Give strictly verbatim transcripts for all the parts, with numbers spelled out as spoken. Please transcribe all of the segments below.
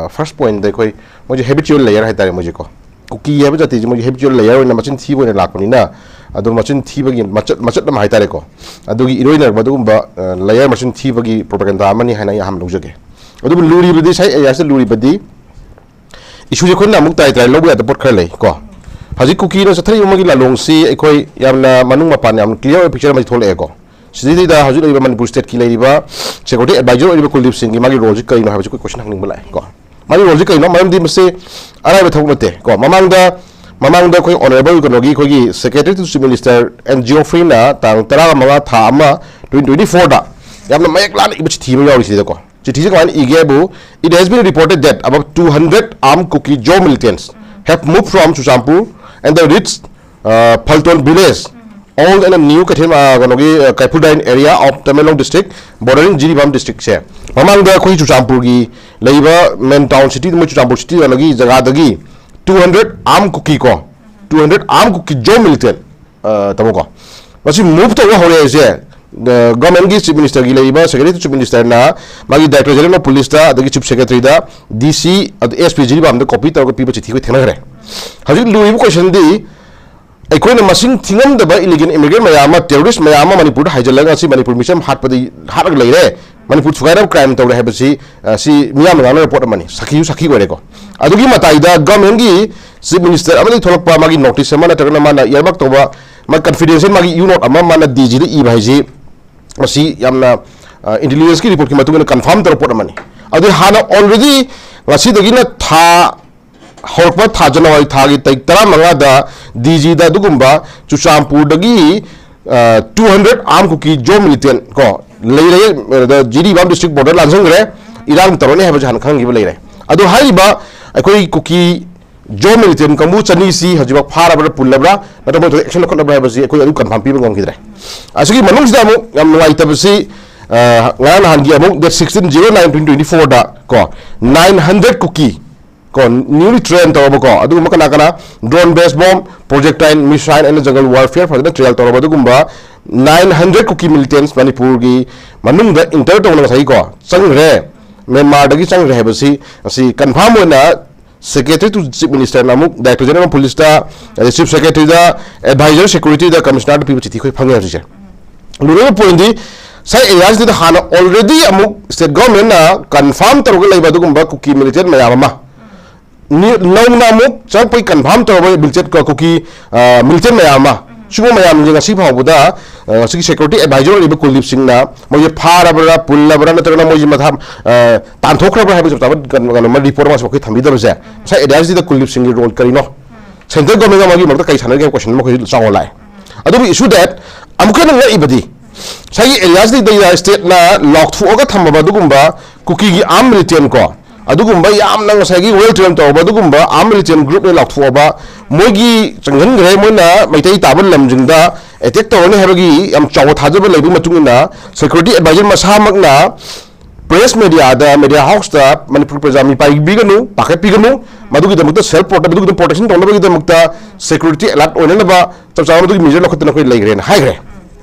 First ꯄꯣꯏꯟꯗ ꯑꯩꯈꯣꯏ ꯃꯣꯏꯁꯦ ꯍꯦꯕꯤꯆꯨꯋꯦꯜ layer ꯍꯥꯏꯇꯥꯔꯦ, ꯃꯣꯏꯁꯦꯀꯣ꯫ ꯀꯨꯀꯤ ꯍꯥꯏꯕ ꯖꯥꯇꯤꯁꯦ ꯃꯣꯏꯒꯤ ꯍꯦꯕꯤꯆꯨꯋꯦꯜ ꯂꯦꯌꯔ ꯑꯣꯏꯅ ꯃꯆꯤꯟ ꯊꯤꯕ ꯑꯣꯏꯅ ꯂꯥꯛꯄꯅꯤꯅ, ꯑꯗꯨ ꯃꯆꯤꯟ ꯊꯤꯕꯒꯤ ꯃꯆꯠ ꯃꯆꯠ ꯑꯃ ꯍꯥꯏꯇꯥꯔꯦꯀꯣ, ꯑꯗꯨꯒꯤ ꯏꯔꯣꯏꯅꯔꯛꯄ ꯑꯗꯨꯒꯨꯝꯕ ꯂꯦꯌꯔ ꯃꯆꯤꯟ ꯊꯤꯕꯒꯤ ꯄ꯭ꯔꯣꯄꯒꯦꯟꯗꯥ ꯑꯃꯅꯤ ꯍꯥꯏꯅ ꯑꯩ ꯑꯍꯥꯟꯕ ꯂꯧꯖꯒꯦ꯫ ꯑꯗꯨꯕꯨ ꯂꯨꯔꯤꯕꯗꯤ, ꯁꯥꯏ ꯑꯦꯔꯤꯌꯥꯁꯇ ꯂꯨꯔꯤꯕꯗꯤ, ꯏꯁꯨꯁꯦ ꯑꯩꯈꯣꯏꯅ ꯑꯃꯨꯛ ꯇꯥꯏ ꯇꯥꯏ ꯂꯧꯕ ꯌꯥꯗꯕ ꯄꯣꯠ ꯈꯔ ꯂꯩ ꯀꯣ꯫ ꯍꯧꯖꯤꯛ ꯀꯨꯀꯤꯅ ꯆꯠꯊꯔꯤꯕ ꯑꯃꯒꯤ ꯂꯥꯂꯣꯡꯁꯤ ꯑꯩꯈꯣꯏ ꯌꯥꯝꯅ ꯃꯅꯨꯡ ꯃꯄꯥꯟ ꯌꯥꯝ ꯀ꯭ꯂꯤꯌꯥꯔ ꯑꯣꯏꯕ ꯄꯤꯛꯆꯔ ꯑꯃꯗꯤ ꯊꯣꯛꯂꯛꯑꯦꯀꯣ꯫ ꯁꯤꯗꯩꯗ ꯍꯧꯖꯤꯛ ꯂꯩꯔꯤꯕ ꯃꯅꯤꯄꯨꯔ ꯁ꯭ꯇꯦꯠꯀꯤ ꯂꯩꯔꯤꯕ ꯁꯦꯀ꯭ꯌꯨꯔꯤꯇꯤ ꯑꯦꯗꯚꯥꯏꯖꯔ ꯑꯣꯏꯔꯤꯕ ꯀꯨꯜꯗꯤꯞ ꯁꯤꯡꯒꯤ ꯃꯥꯒꯤ ꯔꯣꯜꯁꯤ ꯀꯔꯤꯅꯣ ꯍꯥꯏꯕꯁꯤ ꯑꯩꯈꯣꯏ ꯀꯣꯏꯁꯟ ꯍꯪꯅꯤꯡꯕ ꯂꯥꯛꯑꯦ ꯀꯣ꯫ ꯃꯥꯒꯤ ꯔꯣꯜꯁꯤ ꯀꯔꯤꯅꯣ? ꯃꯔꯝꯗꯤ ꯃꯁꯤ ꯑꯔꯥꯏꯕ ꯊꯕꯛ ꯅꯠꯇꯦ ꯀꯣ꯫ ꯃꯃꯥꯡꯗ, ꯃꯃꯥꯡꯗ ꯑꯩꯈꯣꯏ ꯑꯣꯅꯔꯦꯕꯜ ꯀꯩꯅꯣꯒꯤ, ꯑꯩꯈꯣꯏꯒꯤ secretary to chief minister N ꯖꯤꯑꯣꯐ꯭ꯔꯤꯅ ꯇꯥꯡ ꯇꯔꯥꯃꯉꯥ ꯊꯥ ꯑꯃ ꯇ꯭ꯋꯦꯟꯇꯤ ꯇ꯭ꯋꯦꯟꯇꯤ ꯐꯣꯔꯗ ꯌꯥꯝꯅ ꯃꯌꯦꯛ ꯂꯥꯅ ꯏꯕ ꯆꯤꯊꯤ ꯑꯃ ꯌꯥꯎꯔꯤ ꯁꯤꯗꯀꯣ꯫ ꯆꯤꯊꯤꯁꯦ ꯀꯃꯥꯏꯅ ꯏꯒꯦ ꯍꯥꯏꯕꯨ, "It has been reported that about two hundred armed Kuki Zo militants have moved from Churachandpur and the Ridge, uh, Phalton village, all in a new Kaithem, uh, ꯀꯩꯅꯣꯒꯤ, uh, Kaiphuldain area of Tamenglong district, bordering Jiribam district"ꯁꯦ, ꯃꯃꯥꯡꯗ ꯑꯩꯈꯣꯏ ꯆꯨꯔꯆꯥꯟꯄꯨꯔꯒꯤ ꯂꯩꯕ ꯃꯦꯟ town city, ꯃꯣꯏ Churachandpur city ꯀꯩꯅꯣꯒꯤ ꯖꯒꯥꯗꯒꯤ two hundred armed Kuki ꯀꯣ, two hundred armed Kuki Zo militant, ꯑ, ꯇꯥꯃꯣꯀꯣ, ꯃꯁꯤ ꯃꯨꯚ ꯇꯧꯕ ꯍꯧꯔꯦ ꯍꯥꯏꯁꯦ꯫ ꯑ, ꯒꯚꯔꯟꯃꯦꯟꯠꯀꯤ ꯆꯤꯐ ꯃꯤꯅꯤꯁꯇꯔꯒꯤ ꯂꯩꯔꯤꯕ ꯁꯦꯀ꯭ꯔꯦꯇꯔꯤ ꯇꯨ ꯆꯤꯐ ꯃꯤꯅꯤꯁꯇꯔꯅ ꯃꯥꯒꯤ ꯗꯥꯏꯔꯦꯛꯇꯔ ꯖꯦꯅꯔꯦꯜ ꯑꯣꯐ ꯄꯨꯂꯤꯁꯇ, ꯑꯗꯒꯤ ꯆꯤꯐ ꯁꯦꯀ꯭ꯔꯦꯇꯔꯤꯗ, ꯗꯤ ꯁꯤ, ꯑꯗ ꯑꯦꯁ ꯄꯤ ꯖꯤꯔꯤꯕꯥꯝꯗ ꯀꯣꯄꯤ ꯇꯧꯔꯒ ꯄꯤꯕ ꯆꯤꯊꯤ ꯑꯩꯈꯣꯏ ꯊꯦꯡꯅꯈ꯭ꯔꯦ꯫ ꯍꯧꯖꯤꯛ ꯂꯨꯔꯤꯕ ꯀꯣꯏꯁꯟꯗꯤ, ꯑꯩꯈꯣꯏꯅ ꯃꯁꯤꯡ ꯊꯤꯉꯝꯗꯕ ꯏꯂꯤꯒꯦꯜ ꯏꯃꯤꯒ꯭ꯔꯦꯟ ꯃꯌꯥꯝ ꯑꯃ, ꯇꯦꯔꯣꯔꯤꯁ ꯃꯌꯥꯝ ꯑꯃ ꯃꯅꯤꯄꯨꯔꯗ ꯍꯥꯏꯖꯤꯜꯂꯒ ꯉꯁꯤ ꯃꯅꯤꯄꯨꯔ ꯃꯤꯆꯝ ꯍꯥꯠꯄꯗꯤ ꯍꯥꯠꯂꯒ ꯂꯩꯔꯦ, ꯃꯅꯤꯄꯨꯔ ꯊꯨꯒꯥꯏꯅꯕ ꯀ꯭ꯔꯥꯏꯝ ꯇꯧꯔꯦ ꯍꯥꯏꯕꯁꯤ, ꯑ, ꯁꯤ ꯃꯤꯌꯥꯝꯅ ꯉꯥꯡꯅꯕ ꯄꯣꯠ ꯑꯃꯅꯤ, ꯁꯥꯈꯤꯁꯨ ꯁꯥꯈꯤ ꯑꯣꯏꯔꯦꯀꯣ꯫ ꯑꯗꯨꯒꯤ ꯃꯇꯥꯏꯗ ꯒꯚꯔꯟꯃꯦꯟꯠꯀꯤ ꯆꯤꯐ ꯃꯤꯅꯤꯁꯇꯔ ꯑꯃꯗꯒꯤ ꯊꯣꯛꯂꯛꯄ ꯃꯥꯒꯤ ꯅꯣꯇꯤꯁ ꯑꯃ ꯅꯠꯇ꯭ꯔꯒꯅ ꯃꯥꯅ ꯏꯌꯥꯔꯃꯥꯔꯛ ꯇꯧꯕ, ꯃꯥ ꯀꯟꯐꯤꯗꯦꯟꯁꯤꯌꯦꯜ ꯃꯥꯒꯤ ꯌꯨ ꯅꯣꯠ ꯑꯃ ꯃꯥꯅ ꯗꯤ ꯖꯤꯗ ꯏꯕ ꯍꯥꯏꯁꯤ, ꯃꯁꯤ ꯌꯥꯝꯅ, ꯑ, ꯏꯟꯇꯦꯂꯤꯖꯦꯟꯁꯀꯤ ꯔꯤꯄꯣꯔꯠꯀꯤ ꯃꯇꯨꯡ ꯏꯟꯅ ꯀꯟꯐꯥꯔꯝ ꯇꯧꯔꯕ ꯄꯣꯠ ꯑꯃꯅꯤ꯫ ꯑꯗꯨ ꯍꯥꯟꯅ ꯑꯣꯜꯔꯦꯗꯤ ꯉꯁꯤꯗꯒꯤꯅ ꯊꯥ ꯍꯧꯔꯛꯄ ꯊꯥ ꯖꯅꯋꯥꯔꯤ ꯊꯥꯒꯤ ꯇꯥꯔꯤꯛ ꯇꯔꯥꯃꯉꯥꯗ ꯗꯤ ꯖꯤꯗ ꯑꯗꯨꯒꯨꯝꯕ ꯆꯨꯔꯆꯥꯟꯄꯨꯔꯗꯒꯤ, ꯑ, two hundred armed Kuki Zo militant ꯀꯣ ꯂꯩꯔꯦ, ꯑꯗ ꯖꯤꯔꯤꯕꯥꯝ ꯗꯤꯁꯇ꯭ꯔꯤꯛ ꯕꯣꯔꯗꯔ ꯂꯥꯟꯁꯤꯟꯈ꯭ꯔꯦ, ꯏꯔꯥꯡ ꯇꯧꯔꯅꯤ ꯍꯥꯏꯕꯁꯦ ꯍꯥꯟꯅ ꯈꯪꯈꯤꯕ ꯂꯩꯔꯦ꯫ ꯑꯗꯣ ꯍꯥꯏꯔꯤꯕ ꯑꯩꯈꯣꯏ ꯀꯨꯀꯤ ꯖꯣ ꯃꯤꯂꯤꯇꯦꯟ ꯀꯥꯡꯕꯨ ꯆꯅꯤꯁꯤ ꯍꯧꯖꯤꯛꯐꯥꯎ ꯐꯥꯔꯕ꯭ꯔꯥ, ꯄꯨꯜꯂꯕ꯭ꯔꯥ, ꯅꯠꯇ꯭ꯔꯒ ꯃꯣꯏ ꯑꯦꯛꯁꯟ ꯂꯧꯈꯠꯂꯕ꯭ꯔꯥ ꯍꯥꯏꯕꯁꯤ ꯑꯩꯈꯣꯏ ꯑꯗꯨ ꯀꯟꯐꯥꯔꯝ ꯄꯤꯕ ꯉꯝꯈꯤꯗ꯭ꯔꯦ꯫ ꯑꯁꯤꯒꯤ ꯃꯅꯨꯡꯁꯤꯗ ꯑꯃꯨꯛ ꯌꯥꯝ ꯅꯨꯡꯉꯥꯏꯇꯕꯁꯤ, ꯑ, ꯉꯔꯥꯡ ꯅꯍꯥꯟꯒꯤ ꯑꯃꯨꯛ date sixteen zero nine twenty twenty fourꯗ ꯀꯣ, nine hundred ꯀꯨꯀꯤ ꯀꯣ, newly train ꯇꯧꯔꯕꯀꯣ, ꯑꯗꯨꯒꯨꯝꯕ ꯀꯅꯥ ꯀꯅꯥ, drone based bomb, projectile, missile and jungle warfare ꯐꯖꯅ ꯇ꯭ꯔꯦꯟ ꯇꯧꯔꯕ ꯑꯗꯨꯒꯨꯝꯕ nine hundred ꯀꯨꯀꯤ ꯃꯤꯂꯤꯇꯦꯟꯁ ꯃꯅꯤꯄꯨꯔꯒꯤ ꯃꯅꯨꯡꯗ ꯏꯟꯇꯔ ꯇꯧꯅ ꯉꯁꯥꯏꯒꯤꯀꯣ ꯆꯪꯈ꯭ꯔꯦ꯫ ꯃ꯭ꯌꯥꯟꯃꯥꯔꯗꯒꯤ ꯆꯪꯈ꯭ꯔꯦ ꯍꯥꯏꯕꯁꯤ, ꯑꯁꯤ ꯀꯟꯐꯥꯔꯝ ꯑꯣꯏꯅ ꯁꯦꯀ꯭ꯔꯦꯇꯔꯤ ꯇꯨ ꯆꯤꯐ ꯃꯤꯅꯤꯁꯇꯔꯅ ꯑꯃꯨꯛ ꯗꯥꯏꯔꯦꯛꯇꯔ ꯖꯦꯅꯔꯦꯜ ꯑꯣꯐ ꯄꯨꯂꯤꯁꯇ, ꯑꯗꯩ ꯆꯤꯐ ꯁꯦꯀ꯭ꯔꯦꯇꯔꯤꯗ, ꯑꯦꯗꯚꯥꯏꯖꯔ ꯁꯦꯀ꯭ꯌꯨꯔꯤꯇꯤꯗ, ꯀꯃꯤꯁꯅꯔꯗ ꯄꯤꯕ ꯆꯤꯊꯤ ꯑꯩꯈꯣꯏ ꯐꯪꯉꯦ ꯍꯧꯖꯤꯛꯁꯦ꯫ ꯂꯨꯔꯤꯕ ꯄꯣꯏꯟꯗꯤ, ꯉꯁꯥꯏ ꯑꯦꯔꯤꯌꯥꯁꯤꯗ ꯍꯥꯟꯅ ꯑꯣꯜꯔꯦꯗꯤ ꯑꯃꯨꯛ ꯁ꯭ꯇꯦꯠ ꯒꯣꯔꯃꯦꯟꯅ ꯀꯟꯐꯥꯔꯝ ꯇꯧꯔꯒ ꯂꯩꯕ ꯑꯗꯨꯒꯨꯝꯕ ꯀꯨꯀꯤ ꯃꯤꯂꯤꯇꯦꯟ ꯃꯌꯥꯝ ꯑꯃ ꯅꯤ-, ꯅꯧꯅ ꯑꯃꯨꯛ ꯆꯪꯉꯛꯄꯒꯤ ꯀꯟꯐꯥꯔꯝ ꯇꯧꯔꯕ ꯃꯤꯂꯤꯇꯦꯟ ꯀꯨꯀꯤ, ꯑ, ꯃꯤꯂꯤꯇꯦꯟ ꯃꯌꯥꯝ ꯑꯃ, ꯁꯤꯒꯨꯝꯕ ꯃꯌꯥꯝꯁꯦ ꯉꯁꯤ ꯐꯥꯎꯕꯗ, ꯑ, ꯉꯁꯤꯒꯤ ꯁꯦꯀ꯭ꯌꯨꯔꯤꯇꯤ ꯑꯦꯗꯚꯥꯏꯖꯔ ꯑꯣꯏꯔꯤꯕ ꯀꯨꯜꯗꯤꯞ ꯁꯤꯡꯅ ꯃꯣꯏꯁꯦ ꯐꯥꯔꯕ꯭ꯔꯥ, ꯄꯨꯜꯂꯕ꯭ꯔꯥ, ꯅꯠꯇ꯭ꯔꯒꯅ ꯃꯣꯏꯁꯦ ꯃꯊꯥ, ꯑ, ꯇꯥꯟꯊꯣꯛꯈ꯭ꯔꯕ꯭ꯔꯥ ꯍꯥꯏꯕ ꯆꯞ ꯆꯥꯕ ꯀꯩꯅꯣ, ꯀꯩꯅꯣ, ꯔꯤꯄꯣꯔꯠ ꯑꯃꯁꯨ ꯑꯩꯈꯣꯏ ꯊꯝꯕꯤꯗꯕꯁꯦ, ꯉꯁꯥꯏ ꯑꯦꯔꯤꯌꯥꯁꯤꯗ ꯀꯨꯜꯗꯤꯞ ꯁꯤꯡꯒꯤ ꯔꯣꯜ ꯀꯔꯤꯅꯣ? ꯁꯦꯟꯇ꯭ꯔꯦꯜ ꯒꯣꯔꯃꯦꯟꯒ ꯃꯥꯒꯤ ꯃꯔꯛꯇ ꯀꯔꯤ ꯁꯥꯟꯅꯔꯤꯒꯦ ꯍꯥꯏꯕ ꯀꯣꯏꯁꯟ ꯑꯃ ꯑꯩꯈꯣꯏ ꯆꯥꯎꯅ ꯂꯥꯛꯑꯦ꯫ ꯑꯗꯨꯕꯨ ꯏꯁꯨ ꯗꯦꯠ ꯑꯃꯨꯛꯀ ꯍꯦꯟꯅ ꯉꯛꯏꯕꯗꯤ, ꯉꯁꯥꯏꯒꯤ ꯑꯦꯔꯤꯌꯥꯁꯤꯗꯩꯗ ꯁ꯭ꯇꯦꯠꯅ ꯂꯥꯎꯊꯣꯛꯑꯒ ꯊꯝꯃꯕ ꯑꯗꯨꯒꯨꯝꯕ ꯀꯨꯀꯤꯒꯤ ꯑꯥꯔꯝ ꯃꯤꯂꯤꯇꯦꯟ ꯀꯣ, ꯑꯗꯨꯒꯨꯝꯕ ꯌꯥꯝꯅ ꯉꯁꯥꯏꯒꯤ ꯋꯦꯜ ꯇ꯭ꯔꯦꯟ ꯇꯧꯔꯕ ꯑꯗꯨꯒꯨꯝꯕ ꯑꯥꯔꯝ ꯃꯤꯂꯤꯇꯦꯟ ꯒ꯭ꯔꯨꯞꯅ ꯂꯥꯎꯊꯣꯛꯑꯕ, ꯃꯣꯏꯒꯤ ꯆꯪꯁꯤꯟꯈ꯭ꯔꯦ, ꯃꯣꯏꯅ ꯃꯩꯇꯩ ꯇꯥꯕ ꯂꯝꯁꯤꯡꯗ ꯑꯦꯇꯦꯛ ꯇꯧꯔꯅꯤ ꯍꯥꯏꯕꯒꯤ ꯌꯥꯝ ꯆꯥꯎꯕ ꯊꯥꯖꯕ ꯂꯩꯕꯒꯤ ꯃꯇꯨꯡ ꯏꯟꯅ ꯁꯦꯀ꯭ꯌꯨꯔꯤꯇꯤ ꯑꯦꯗꯚꯥꯏꯖꯔ ꯃꯁꯥꯃꯛꯅ ꯄ꯭ꯔꯦꯁ ꯃꯦꯗꯤꯌꯥꯗ, ꯃꯦꯗꯤꯌꯥ ꯍꯥꯎꯁꯇ ꯃꯅꯤꯄꯨꯔ ꯄ꯭ꯔꯖꯥ ꯃꯤꯄꯥꯏꯕꯤꯒꯅꯨ, ꯄꯥꯈꯠꯄꯤꯒꯅꯨ, ꯃꯗꯨꯒꯤꯗꯃꯛꯇ ꯁꯦꯜꯐ ꯄ꯭ꯔꯣꯇꯦꯛ, ꯃꯗꯨꯒꯤꯗꯃꯛ ꯄ꯭ꯔꯣꯇꯦꯛꯁꯟ ꯇꯧꯅꯕꯒꯤꯗꯃꯛꯇ ꯁꯦꯀ꯭ꯌꯨꯔꯤꯇꯤ ꯑꯦꯂꯔꯠ ꯑꯣꯏꯅꯅꯕ ꯆꯞ ꯆꯥꯕ ꯃꯗꯨꯒꯤ ꯃꯦꯖꯔ ꯂꯧꯈꯠꯇꯅ ꯑꯩꯈꯣꯏ ꯂꯩꯈ꯭ꯔꯦꯅ ꯍꯥꯏꯈ꯭ꯔꯦ꯫